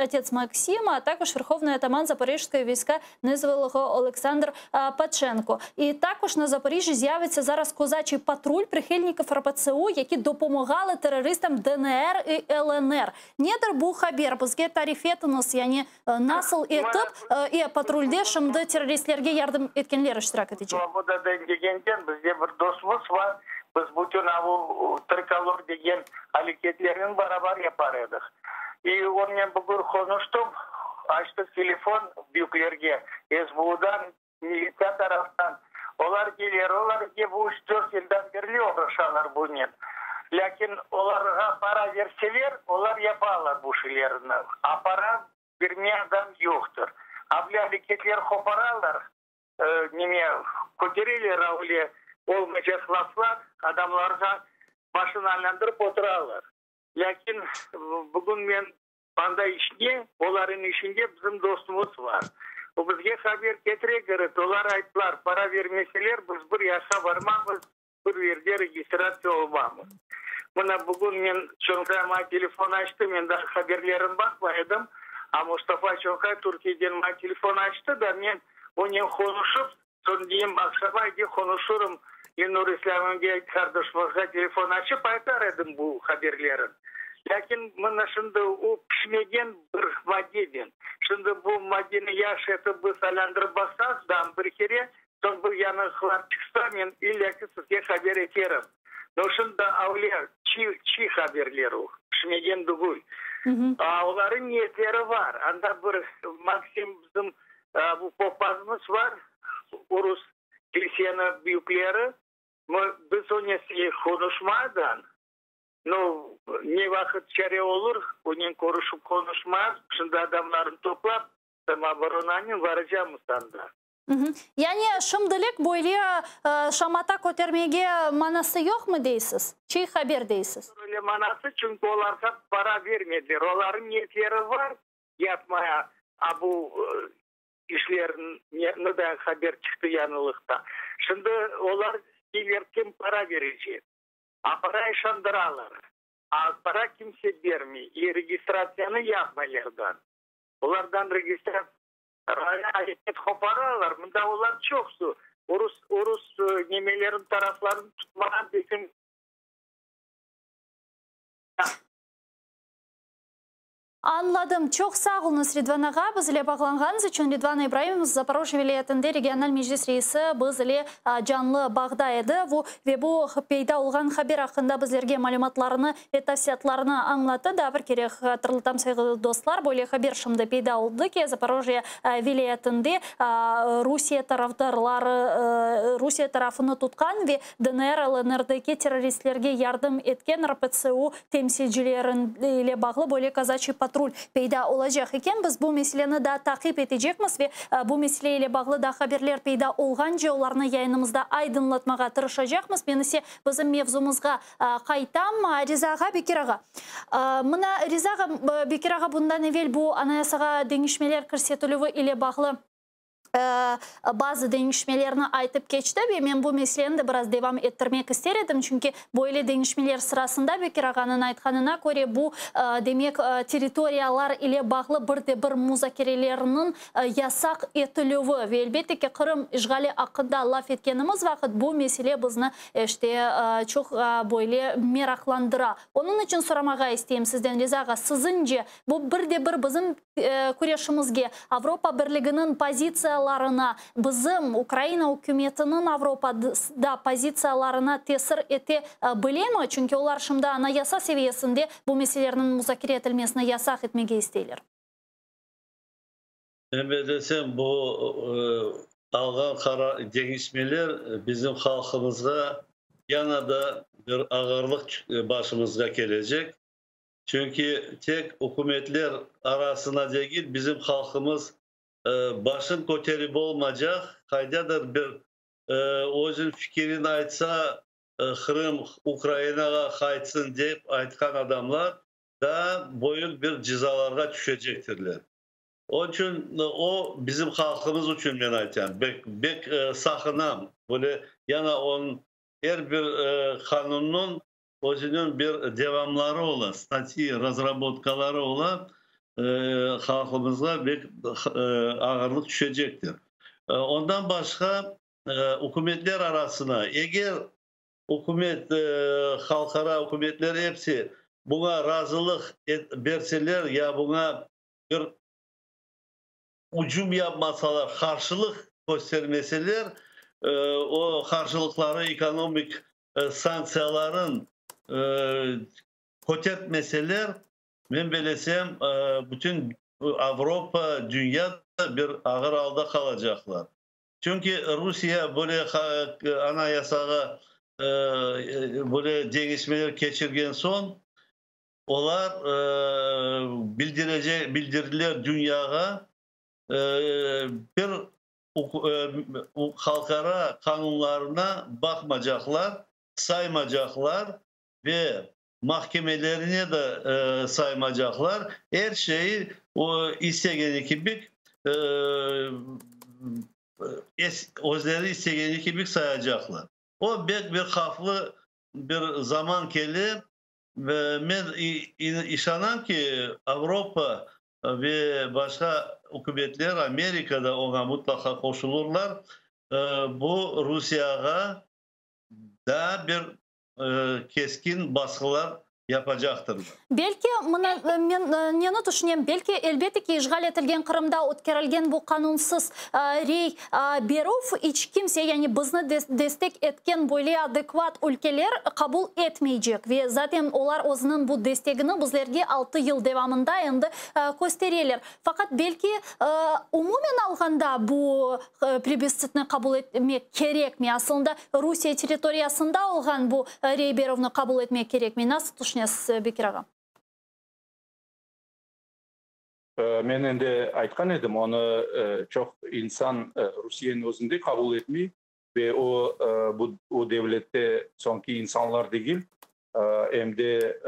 отець Максим, а також верховний атаман Запорізького війська Низового Олександр Паченко. І також на Запоріжжі з'явиться зараз козачий патруль прихильників РПЦУ, які допомагали терористам ДНР і ЛНР. Nedir bu haber? Bizge tarif etiñiz, yani nasıl etip e patrulde şimdi terroristlerge yardım etkenler iştirak etecek? Svobodadan degenden bizde bir dostumız bar, biz bütün avu trikolor degen aleketlerni barabar yapar edik. İ onnen bugün qonuştım, açtıq telefon büyüklerge, SBUdan, militsiya taraftan. Olar keler, olar bu üç-dört yıldan berli oğraşalar bunen. Lâkin olarğa para verseler, olar yapalar bu şeylerni. A para bermey adam yoqtır. Avle aleketler qoparalar, neme, kötereler avle olmaycaq laflar, adamlarğa başını aylandırıp oturalar. Lâkin bugün men anda işte, olarnıñ işinde bizim dostumız bar. O bizge haber ketire, govorit, olar ayttılar, para vermeseler, biz bir yaqqa barmamız, bir yerde registratsiya olmamız. Mına bugün men Çonqay maña telefon açtı, men daa haberlerini baqmay edim, a Mustafa Çonqay Türkiyeden maña telefon açtı da, men onen qonuşıp, soñ deyim, aqşama edi qonuşırım, Lenur İslâmovge, qardaşımızğa telefon açıp aytar edim bu haberlerin. Lâkin mına şimdi o pişmegen bir maddeden. Şimdi bu maddeni yahşı etip biz aylandırıp baqsaq, dam bir kere, soñ bir yañılıqlar çıqsa, men illâ ki sizge haber eterim. No şimdi avle çiy, çiy haberler o, pişmegen tügül. A olarıñ niyetleri bar. Anda bir Maksim bizim bu popazımız bar, urus kilseniñ büyükleri. Biz onen qonuşmadan, no, ne vaqıt çare olur, onen körüşip qonuşmaq, şimdi adamlarnı toplap, samooboronanen varacamız anda. Yani şimdilik böyle şamata kötermege manası yoqmı deysiz? Çiy haber deysiz? Öyle manası, çünki olarğa para bermediler. Olarnıñ niyetleri bar yapmaya, a bu işlerni da haber çıqtı yañılıqta. Şimdi olar deyler, kim para berecek? A para işandıralar. A para kimse bermey. İ registratsiyanı yapmaylardan. Olardan registratsiya areket qoparalar. Mında olar çoqsu. Orus, orus nemelerin taraflarını tutmağan bütün. Añladım. Çoq sağ oluñız, Ridvan ağa, biz ile bağlanğanıñız içün. Ridvan İbraimov, Zaporojye vilâyetinde regional meclis reisi biz ile canlı bağda edi. Bu ve bu peyda olğan haber aqqında bizlerge malümatlarını ve tafsilâtlarını añlattı. Daa bir kere hatırlatam, sayğılı dostlar, böyle haber şimdi peyda oldı ki, Zaporojye vilâyetinde Rusiye tarafdarları, Rusiye tarafını tutqan ve DNR, LNRdeki terroristlerge yardım etken RPCU temsilcileri ile bağlı böyle kazaçiy patrul. patrul peyda olacaq eken. Biz bu meseleni daa taqip etecekmiz ve bu mesele ile bağlı daa haberler peyda olğance olarnı yayınımızda aydınlatmağa tırışacaqmız. Men ise bizim mevzumızğa qaytam. Riza ağa, Bekir ağa. Mına, Riza ağa, Bekir ağa bundan evel bu Anayasağa deñişmeler kirsetilüvi ile bağlı bazı deñişmelerni aytıp keçti ve men bu meseleni de biraz devam ettirmek ister edim, çünki böyle deñişmeler sırasında, Bekir ağanıñ aytqanına köre, bu, demek, territoriyalar ile bağlı bir de bir muzakerelerniñ yasaq etilüvi ve, elbette ki, Qırım işğali aqqında laf etkenimiz vaqıt bu mesele bizni, işte, çoq böyle meraqlandıra. Onıñ içün soramağa isteyim sizden, Riza ağa, siziñce, bu bir de bir bizim küreşimizge, Avropa Birliginiñ pozitsiyalarına, bizim Ukraina ükümetiniñ Avropada pozitsiyalarına tesir ete bilemi? Çünki olar şimdi anayasa seviyesinde bu meselelerniñ muzakere etilmesini yasaq etmege isteyler. Men bellesem, bu alğan qarar, deñişmeler bizim halqımızğa yana da bir ağırlıq başımızğa kelecek. Çünki tek ükümetler arasına degil, bizim halqımız başın köterip olmacaq, qaydadır bir özüniñ fikirini aytsa, Qırım Ukrainağa qaytsın dep aytqan adamlar daa büyük bir cezalarğa tüşecektirler. Onıñ içün o bizim halqımız içün men aytam, bek, bek saqınam, böyle yana onıñ er bir qanunnıñ Özüniñ bir devamları ola, statyi, razrabotkaları ola, halqımızğa bek ağırlıq tüşecektir. Ondan başqa, ükümetler arasına, eger ükümet, halqara ükümetler episi buña razılıq berseler ya buña bir ücüm yapmasalar, qarşılıq köstermeseler, o qarşılıqları ekonomik sanktsiyaların kötertmeseler, men belesem, bütün Avropa, dünya da bir ağır alda qalacaqlar. Çünki Rusiye böyle Anayasağa böyle deñişmeler keçirgen soñ, Olar bildirece, bildirdiler dünyağa, bir halqara qanunlarına baqmacaqlar, saymacaqlar ve mahkemelerine de saymacaqlar, er şeyi o istegeni kibi, özleri istegeni kibi sayacaqlar. O bek bir havflı bir zaman kele. Men işanam ki, Avropa ve başqa ükümetler, Amerika da oña mutlaqa qoşulurlar, bu Rusiyağa daa bir keskin basqılar yapacaqtırlar. Belki, mına, men neni tüşünem, belki, elbette ki, işğal etilgen Qırımda ötkerilgen bu qanunsız rey berüv iç kimse, yani bizni destek etken böyle adekvat ülkeler qabul etmeycek ve zaten olar özüniñ bu destegini bizlerge altı yıl devamında endi köstereler. Faqat belki, umumen alğanda bu plebistsitni qabul etmek kerekmi? Asılında Rusiye territoriyasında olğan bu rey berüvni qabul etmek kerekmi? Nasıl tüşünesiz, Bekir ağa? Men endi aytqan edim, onı çoq insan Rusiyeniñ özünde qabul etmey ve o, bu o devlette soñki insanlar degil, em de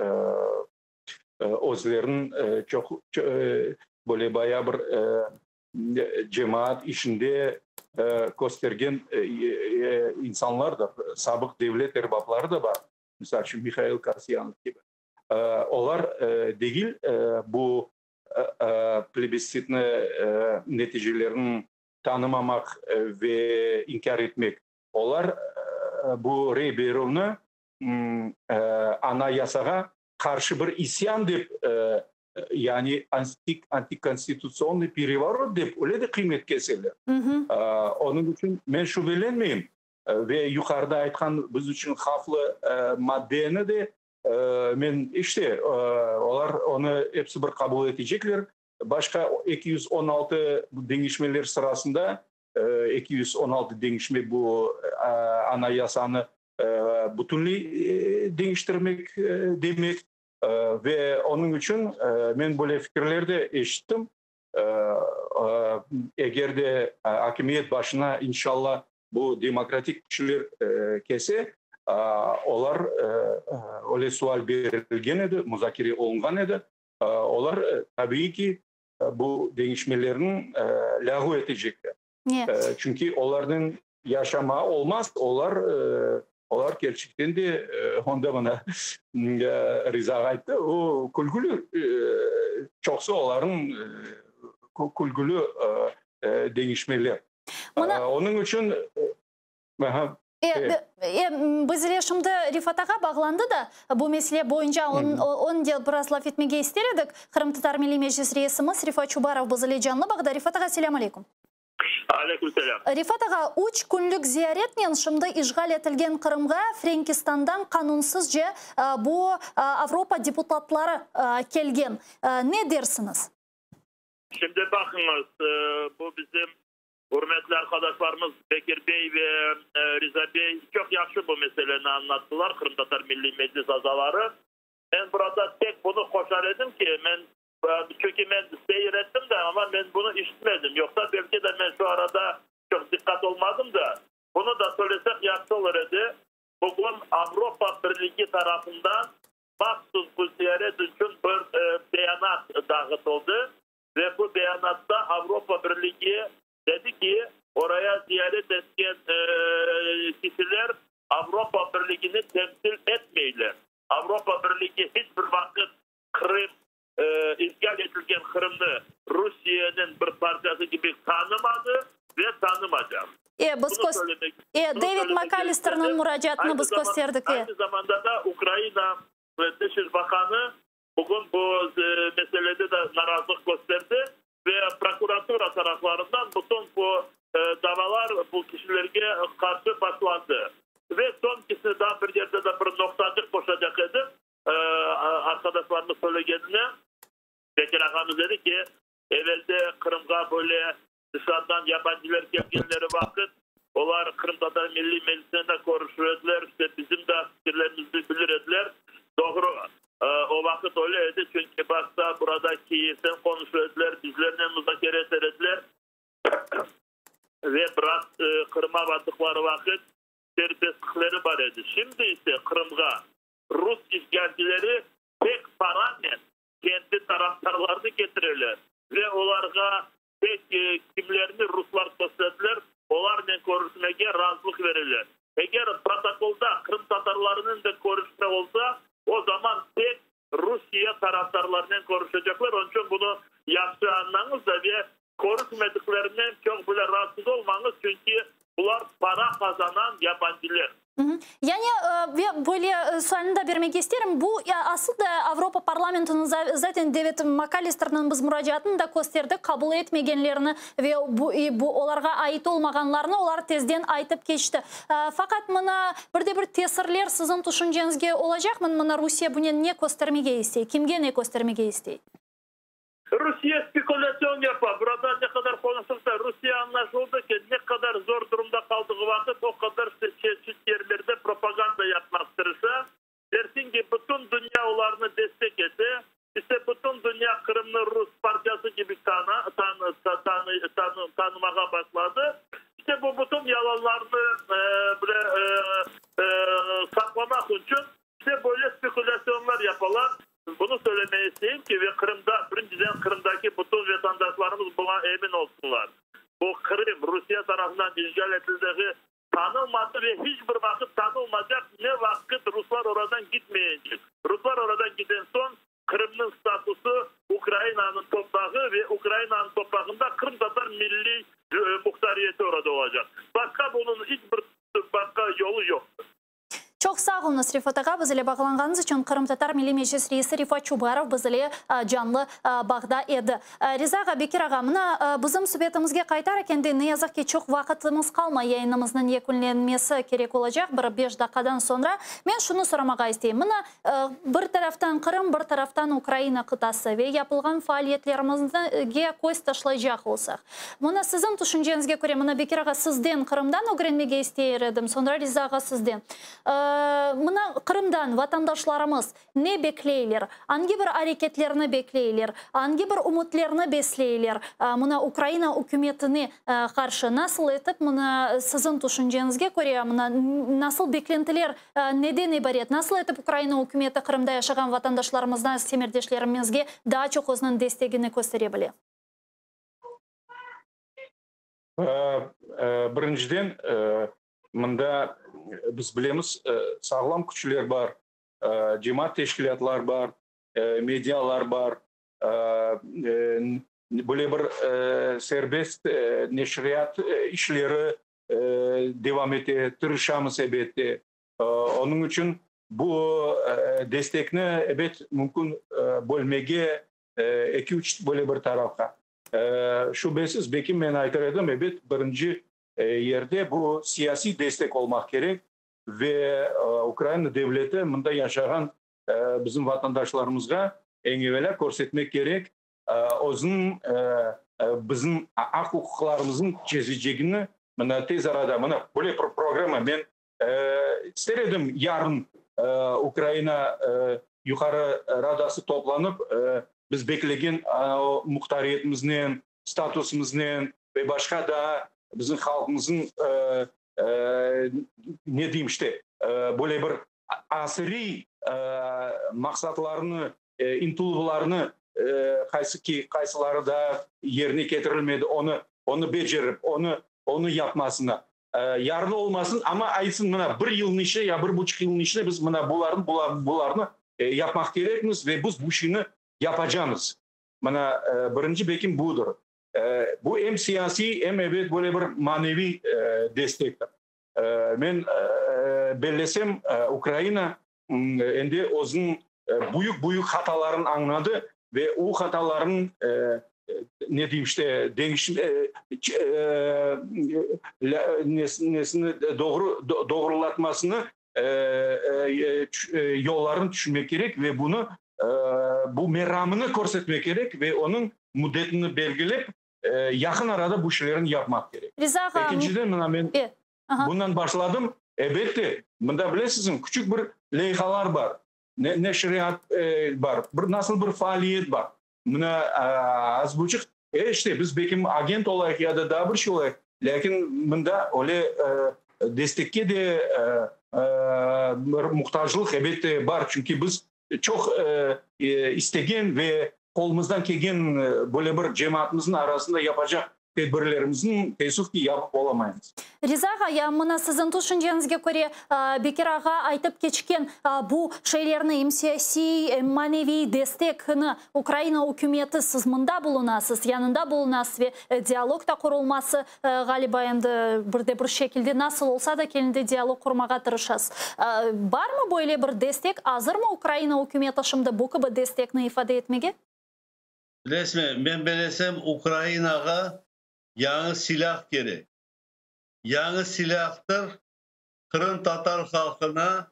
özleriniñ çoq böyle bayağı bir cemaat işinde köstergen insanlardır, sabıq devlet erbapları da bar, misal içün Mihail Kasyanov kibi. Olar degil bu plebistsitni neticelerini tanımamaq ve inkâr etmek, olar bu rey berüvni Anayasağa qarşı bir isyan dep, yani antikonstitutsionnıy perevorot dep öyle de qıymet keseler. Onıñ içün men şübelenmeyim ve yuqarıda aytqan biz içün havflı maddeni de men, işte, olar onı episi bir qabul etecekler. Başqa 216 deñişmeler sırasında, 216 deñişme bu Anayasanı bütünley deñiştirmek demek. Ve onıñ içün men böyle fikirler de eşittim, eger de akimiyet başına, inşalla, bu demokratik küçler kelse, olar, öyle sual berilgen edi, muzakere olunğan edi, olar, tabiiy ki, bu deñişmelerni lâğu etecekler. Çünki olarnen yaşama olmaz, olar olar kerçekten de, onda mına Riza ağa ayttı, o külgüli, çoqusı olarnıñ külgüli deñişmeler. Onıñ içün Biz ile şimdi Refat ağa bağlandı da, bu mesele boyunca onen biraz laf etmege ister edik. Qırımtatar Milliy Meclis reisimiz Refat Çubarov biz ile canlı bağda. Refat ağa, selâm aleyküm. Aleyküm selâm. Refat ağa, üç künlük ziyaretnen şimdi işğal etilgen Qırımğa Frenkistandan qanunsızca bu Avropa deputatları kelgen. Ne dersiñiz? Şimdi baqıñız, bu bizim Ürmetli arqadaşlarımız Bekir bey ve Riza bey çoq yahşı bu meseleni añlattılar, Qırımtatar Milliy Meclis azaları. Men burada tek bunı qoşar edim ki, men, çünki men seyir ettim de, amma men bunı işitmedim, yoqsa belki de men şu arada çoq diqqat olmadım da, bunı da söylesek yahşı olur edi, bugün Avropa Birligi tarafından mahsus bu ziyaret içün bir beyanat dağıtıldı. Ve bu beyanatta Avropa Birligi dedi ki, oraya ziyaret etken kişiler Avropa Birligini temsil etmeyler. Avropa Birligi hiç bir vaqıt Qırım, işğal etilgen Qırımnı Rusiyeniñ bir parçası kibi tanımadı ve tanımacaq. E, biz Bunı söylemek, E, bunı David söylemek McAllisterniñ istedim. muracaatını Aynı biz zaman, kösterdik, e. aynı zamanda da Ukraina Dışış Bakanı Bugün bu meselede de narazılıq kösterdi ve prokuratura taraflarından bütün bu davalar bu kişilerge qarşı başlandı. Ve soñkisi daa bir yerde de bir noqtacıq qoşacaq edim, arqadaşlarımız söylegenine, Bekir ağamız dedi ki, evelde Qırımğa böyle dışarıdan yabancılar kelgenleri vaqıt olar Qırımtatar Milliy Meclisinen de körüşür ediler, işte bizim de fikirlerimizni bilir ediler. Doğru, o vaqıt öyle edi, çünki başta burada Kiyevden qonuşır ediler, bizlernen muzakere eter ediler ve biraz Qırıma bardıqları vaqıt serbestlikleri bar edi. Şimdi ise Qırımğa rus işğalcileri tek paranen kendi tarafdarlarını ketireler ve olarğa tek kimlerni ruslar kösterdiler, olarnen körüşmege razılıq bereler. Eger protokolda qırımtatarlarınen de körüşme olsa, o zaman tek Rusiye tarafdarlarınen körüşecekler. Onıñ içün bunı yahşı añlañız da ve körüşmediklerinden çoq bile raatsız olmañız, çünki bular para qazanan yabancıler. Yani, ve böyle sualni da bermege isterim, bu asıl da Avropa parlamentiniñ zaten David McAllisterniñ biz muracaatını da kösterdik, qabul etmegenlerini ve bu olarğa ait olmağanlarını olar tezden aytıp keçti. Faqat mına bir de bir tesirler siziñ tüşünceñizge olacaqmı? Mına Rusiye bunen ne köstermege istey, kimge ne köstermege istey? Rusiye spekulâtsion yapa. Burada ne qadar qonuşsaq da, Rusiye añlaşıldı ki, ne qadar zor durumda qaldığı vaqıt, o qadar çeşit yerlerde propaganda yapmaq tırışa. Dersiñ ki, bütün dünya olarnı destek ete. İşte, bütün dünya Qırımnı rus parçası kibi tanımağa başladı. İşte, bu bütün yalanlarnı bile saqlamaq içün, işte, böyle spekulâtsionlar yapalar. Bunı söylemeye isteyim ki, ve Qırımda, birinciden Qırımdaki bütün vatandaşlarımız buña emin olsunlar, bu Qırım Rusiye tarafından işğal etildiği tanılmadı ve hiç bir vaqıt tanılmacaq, ne vaqıt ruslar oradan gitmeyecek. Ruslar oradan giden soñ, Qırımnıñ statusı Ukrainanıñ toprağı ve Ukrainanıñ toprağında qırımtatar milliy muhtariyeti orada olacaq. Başqa bunıñ hiç bir başqa yolu yoqtır. Çoq sağ oluñız, Refat ağa, biz ile bağlanğanıñız içün. Qırımtatar Milliy Meclis reisi Refat Çubarov biz ile canlı bağda edi. Riza ağa, Bekir ağa, mına, bizim subetimizge qaytar ekende, ne yazıq ki, çoq vaqıtımız qalmay, yayınımıznıñ yekünlenmesi kerek olacaq bir beş daqqadan soñra. Men şunı soramağa isteyim, mına, bir taraftan Qırım, bir taraftan Ukraina qıtası ve yapılğan faaliyetlerimizge köz taşlaycaq olsaq, Mına siziñ tüşünceñizge köre, mına Bekir ağa sizden Qırımdan ögrenmege isteyir edim, soñra Riza ağa sizden. Mına. Mına Qırımdan vatandaşlarımız ne bekleyler, angi bir areketlerni bekleyler, angi bir ümütlerni besleyler mına Ukraina ükümetine qarşı? Nasıl etip, mına siziñ tüşünceñizge köre, mına nasıl beklentiler neden ibaret? Nasıl etip Ukraina ükümeti Qırımda yaşağan vatandaşlarımızdan, semerdeşlerimizge daa çoq özüniñ destegini köstere bile? Birinciden, mında biz bilemiz, sağlam küçler bar, cemaat teşkilâtlar bar, medialar bar, böyle bir serbest neşriyat işleri devam ete, tırışamız, elbette. Onıñ içün bu destekni, ebet, mümkün bölmege eki-üç böyle bir tarafqa. Şübesiz, belki men aytır edim, ebet, birinci yerde bu siyasiy destek olmaq kerek ve Ukraina devleti mında yaşağan bizim vatandaşlarımızğa eñ evelâ körsetmek kerek özüniñ bizim aq-uquqlarımıznıñ çezecegini mına tez arada, mına böyle bir programma men ister edim, yarın Ukraina Yuqarı Radası toplanıp, biz beklegen muhtariyetimiznen, statusımıznen ve başqa daa bizim halqımıznıñ, ne deyim işte, böyle bir asriy maqsatlarını, ıntıluvlarını, qaysı ki, qaysıları daa yerine ketirilmedi, onı, onı becerip, onı, onı yapmasına. Yarın olmasın, amma aytsın, mına bir yılnıñ içinde ya bir buçuq yılnıñ içinde biz mına bularnı, bularnı yapmaq kerekmiz ve biz bu işni yapacamız. Mına birinci bekim budır. Bu em siyasiy, em, ebet, böyle bir maneviy destektir. Men bellesem, Ukraina endi özüniñ büyük-büyük hatalarını añladı ve o hatalarnıñ, ne deyim işte, deñiş nesini doğru doğrulatmasını yollarını tüşünmek kerek ve bunı, bu meramını körsetmek kerek ve onıñ müddetini belgilep, yaqın arada bu işlerni yapmaq kerek. Riza ağa. Ekinciden, mına men bundan başladım, elbette, mında bilesizmi, küçük bir leyhalar bar, neşriyat bar, bir nasıl bir faaliyet bar. Mına az buçuq, işte, biz belki agent olayıq ya da daa bir şey olayıq, lâkin mında öyle destekke de bir muhtaclıq, elbette, bar, çünki biz çoq istegen ve qolumızdan kelgen böyle bir cemaatımıznıñ arasında yapacaq tedbirlerimizni, teessüf ki, yapıp olamaymız. Riza ağa, ya mına siziñ tüşünceñizge köre, Bekir ağa aytıp keçken bu şeylerni, em siyasiy, em maneviy destekni Ukraina ükümeti, siz mında bulunasız, yanında bulunasız ve dialog da qurulması, ğaliba, endi bir de bir şekilde nasıl olsa da kelinde dialog qurmağa tırışasız. Barmı böyle bir destek, azırmı Ukraina ükümeti şimdi bu kibi destekni ifade etmege? Bilesizmi, men belesem, Ukrainağa yañı silâh kerek. Yañı silâhtır qırımtatar halqına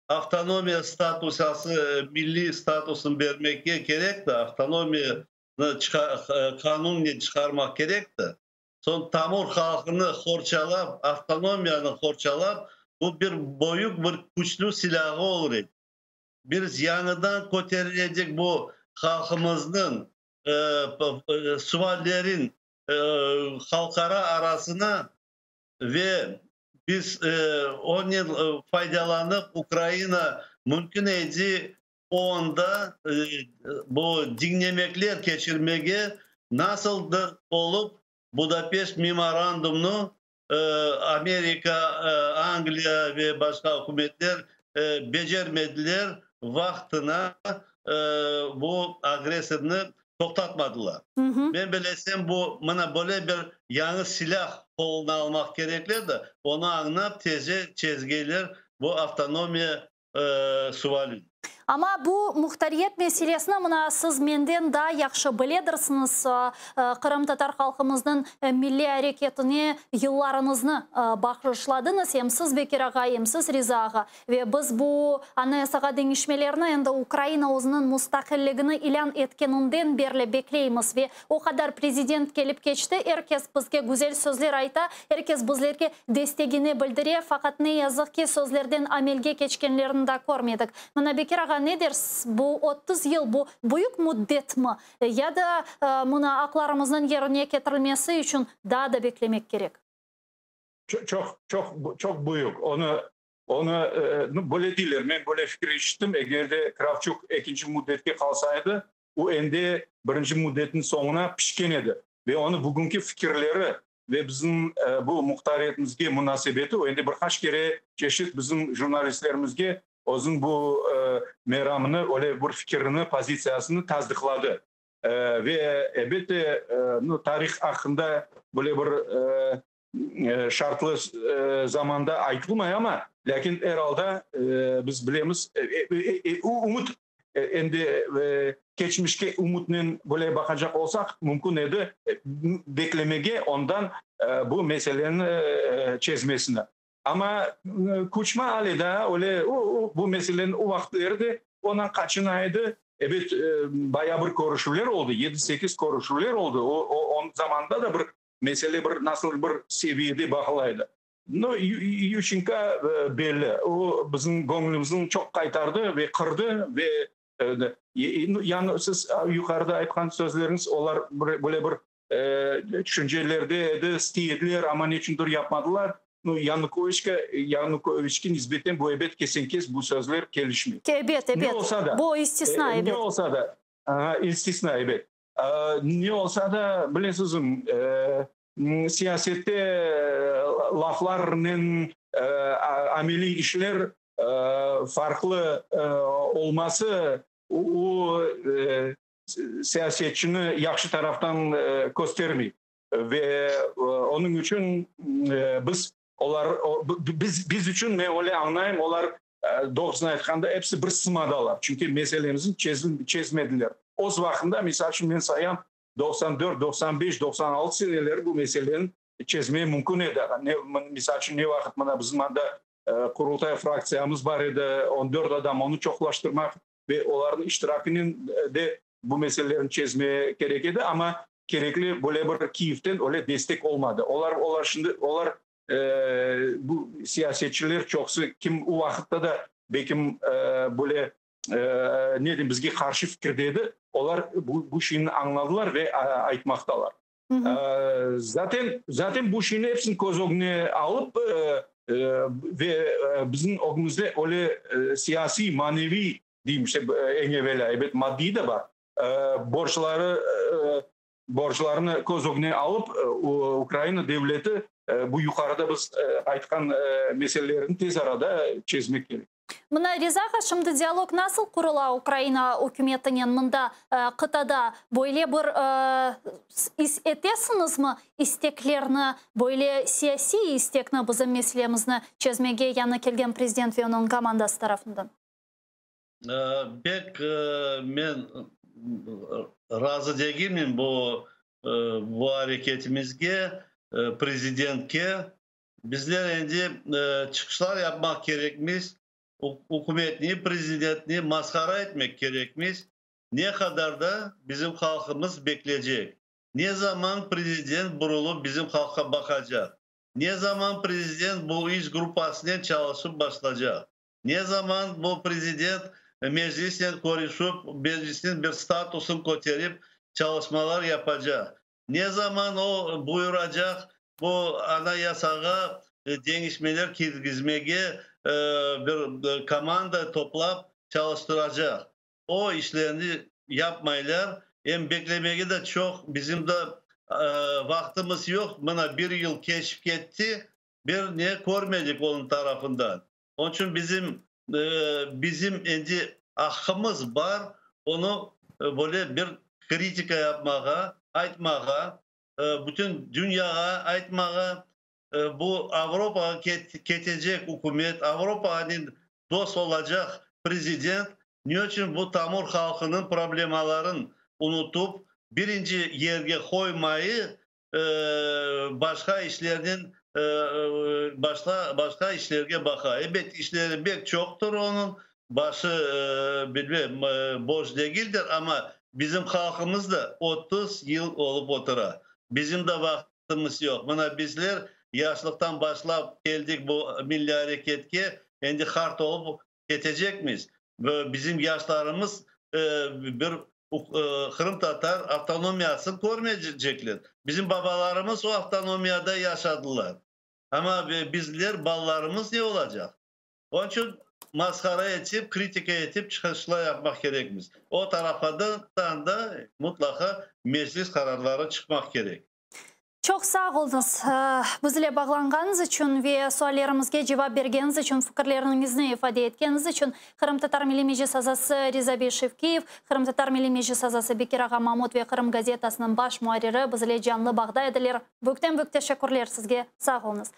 avtonomiya statusası, milliy statusını bermekke kerekti, avtonomiyanı qanunnen çıqarmaq kerekti. Soñ tamır halqını qorçalap, avtonomiyanı qorçalap, bu bir büyük bir küçlü silâğı olur edi. Bir yañıdan köterilecek bu halqımıznıñ suallerin halqara arasına ve biz onen faydalanıp Ukraina mümkün edi onda bu diñlemekler keçirmege, nasıldır olıp Budapeşt memorandumnı Amerika, Angliya ve başqa ükümetler becermediler, vaqtına bu agressornı toqtatmadılar. Men bilesem, bu mına böyle bir yañı silâh qoluna almaq kerekler de, onı añlap teze çezgeyler bu avtonomiya sualini. Amma bu muhtariyet meselesini mına siz menden daa yahşı biledirsiñiz, qırımtatar halqımıznıñ milliy areketine yıllarıñıznı bağışladıñız, em siz, Bekir ağa, em siz, Riza ağa. Ve biz bu Anayasağa deñişmelerni endi Ukraina özüniñ mustaqilligini ilân etkeninden berli bekleymiz. Ve o qadar prezident kelip keçti, er kes bizge güzel sözler ayta, er kes bizlerge destegini bildire, faqat ne yazıq ki, sözlerden amelge keçkenlerini daa körmedik. Mına, Bekir ağa, ne dersiz, bu 30 yıl, bu büyük müddetmi, ya da mına aqlarımıznıñ yerine ketirilmesi içün daa da beklemek kerek? Çoq, çoq, çoq büyük. Onı, onı, böyle deyler, men böyle fikir eşittim, eger de Kravçuk ekinci müddetke qalsa edi, o endi birinci müddetniñ soñuna pişken edi ve onıñ bugünki fikirleri ve bizim bu muhtariyetimizge munasebeti, o endi bir qaç kere çeşit bizim jurnalistlerimizge özüniñ bu meramını, öyle bir fikirini, pozitsiyasını tasdıqladı. Ve elbette, tarih aqqında böyle bir şartlı zamanda aytılmay amma, lâkin er alda biz bilemiz, ümüt, endi keçmişke ümütnen böyle baqacaq olsaq, mümkün edi beklemege ondan bu meseleni çezmesini. Amma Kuçma ale daa öyle bu meseleni o vaqıtları da ondan qaçına edi. Ebet, bayağı bir körüşüvler oldı, yedi-sekiz körüşüvler oldı. O, onıñ zamanında da bir mesele bir nasıl bir seviyede baqıla edi. No, Yuşçenko belli, o bizim göñlümizni çoq qaytardı ve qırdı ve yani siz yuqarıda aytqan sözleriñiz, olar böyle bir tüşüncelerde edi, istey ediler, amma neçündir yapmadılar. No, Yanukoviçke, Yanukoviçke nisbeten bu ebet kesen-kes bu sözler kelişmey. Ebet, ebet. Ne olsa da, bu istisna, ebet. Ne olsa da, istisna, ebet. Ne olsa da, bilesizmi, siyasette laflarnen ameliy işler farqlı olması, o siyasetçini yahşı taraftan köstermey. Ve onıñ içün biz olar, biz, biz içün, men öyle añlayım, olar, doğrusını aytqanda, episi bir sımadalar. Çünki meselemizni çezmediler. Öz vaqtında, misal içün, men sayam, 94, 95, 96 seneleri bu meseleni çezmeye mümkün edi. Ne, misal içün, ne vaqıt mına bizim anda Qurultay fraktsiyamız bar edi, 14 adam, onı çoqlaştırmaq ve olarnıñ iştirakinen de bu meselelerni çezmeye kerek edi, amma kerekli böyle bir Kiyevden öyle destek olmadı. Olar, olar şimdi, olar bu siyasetçiler çoqusı, kim o vaqıtta da belkim böyle ne diyeyim, bizge qarşı fikirde edi, olar bu şeyni añladılar ve aytmaqtalar. Zaten, zaten bu şeyni episini köz ögüne alıp ve bizim ögümizde öyle siyasiy, maneviy deyim, işte, eñ evelâ, ebet, maddiy de bar, borcları, borclarını köz ögüne alıp, Ukraina devleti bu yuqarıda biz aytqan meselelerni tez arada çezmek kerek. Mına, Riza ağa, şimdi dialog nasıl qurula Ukraina ükümetinen mında, qıtada? Böyle bir is etesiñizmi isteklerni, böyle siyasiy istekni bizim meselemizni çezmege yañı kelgen prezident ve onıñ komandası tarafından? Pek men razı degilmim bu bu areketimizge, prezidentke. Bizler endi çıqışlar yapmaq kerekmiz, ükümetni, prezidentni masqara etmek kerekmiz. Ne qadar da bizim halqımız bekleycek? Ne zaman prezident burulıp bizim halqqa baqacaq? Ne zaman prezident bu iş gruppasınen çalışıp başlaycaq? Ne zaman bu prezident meclisnen körüşip, meclisniñ bir statusın köterip çalışmalar yapacaq? Ne zaman o buyuracaq bu anayasağa deñişmeler kirgizmege bir komanda toplap çalıştıracaq? O işlerni yapmaylar. Em beklemege de çoq bizim de vaqtımız yoq. Mına bir yıl keçip ketti, bir ne körmedik onıñ tarafından. Onıñ içün bizim bizim endi aqqımız bar onı böyle bir kritika yapmağa, aytmağa, bütün dünyağa aytmağa, bu Avropağa ketecek ükümet, Avropanen dost olacaq prezident. Ne içün bu tamır halqınıñ problemaların unutıp, birinci yerge qoymayı, başqa işlernen, başqa, başqa işlerge baqa? Ebet, işleri pek çoqtır onıñ, başı, bilmem, boş degildir, amma bizim halqımız da 30 yıl olıp otura. Bizim de vaqtımız yoq. Mına bizler yaşlıqtan başlap keldik bu milliy areketke, endi qart olıp ketecekmiz. Bizim yaşlarımız bir qırımtatar avtonomiyasını körmeycekler. Bizim babalarımız o avtonomiyada yaşadılar. Amma bizler, balalarımız ne olacaq? Onıñ içün masqara etip, kritika etip çıqışlar yapmaq kerekmiz. O tarafdan da mutlaqa Meclis qararları çıqmaq kerek. Çoq sağ oluñız bizle bağlanğanıñız içün ve suallerimizge cevap bergeniñiz içün, fikirleriñizni ifade etkeniñiz içün. Qırımtatar Milliy Meclis azası Riza bey Şevkiyev, Qırımtatar Milliy Meclis azası Bekir ağa Mamut ve Qırım gazetasınıñ baş muarriri bizle canlı bağda ediler. Büyükten büyük teşekkürler sizge, sağ oluñız.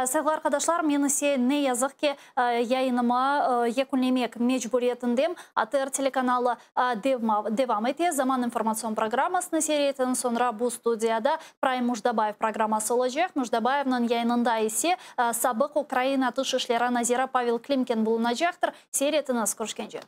Sayğılı arqadaşlar, men ise ne yazıq ki yayınımı yekünlemek mecburiyetindem. ATR telekanalı devam ete. Zaman informatsion programmasını seyir etiñ. Soñra bu studiyada Prime Mujdabayev programması olacaq. Mujdabayevniñ yayınında ise sabıq Ukraina Tış işleri naziri Pavel Klimkin bulunacaqtır. Seyir etiñiz, körüşkence.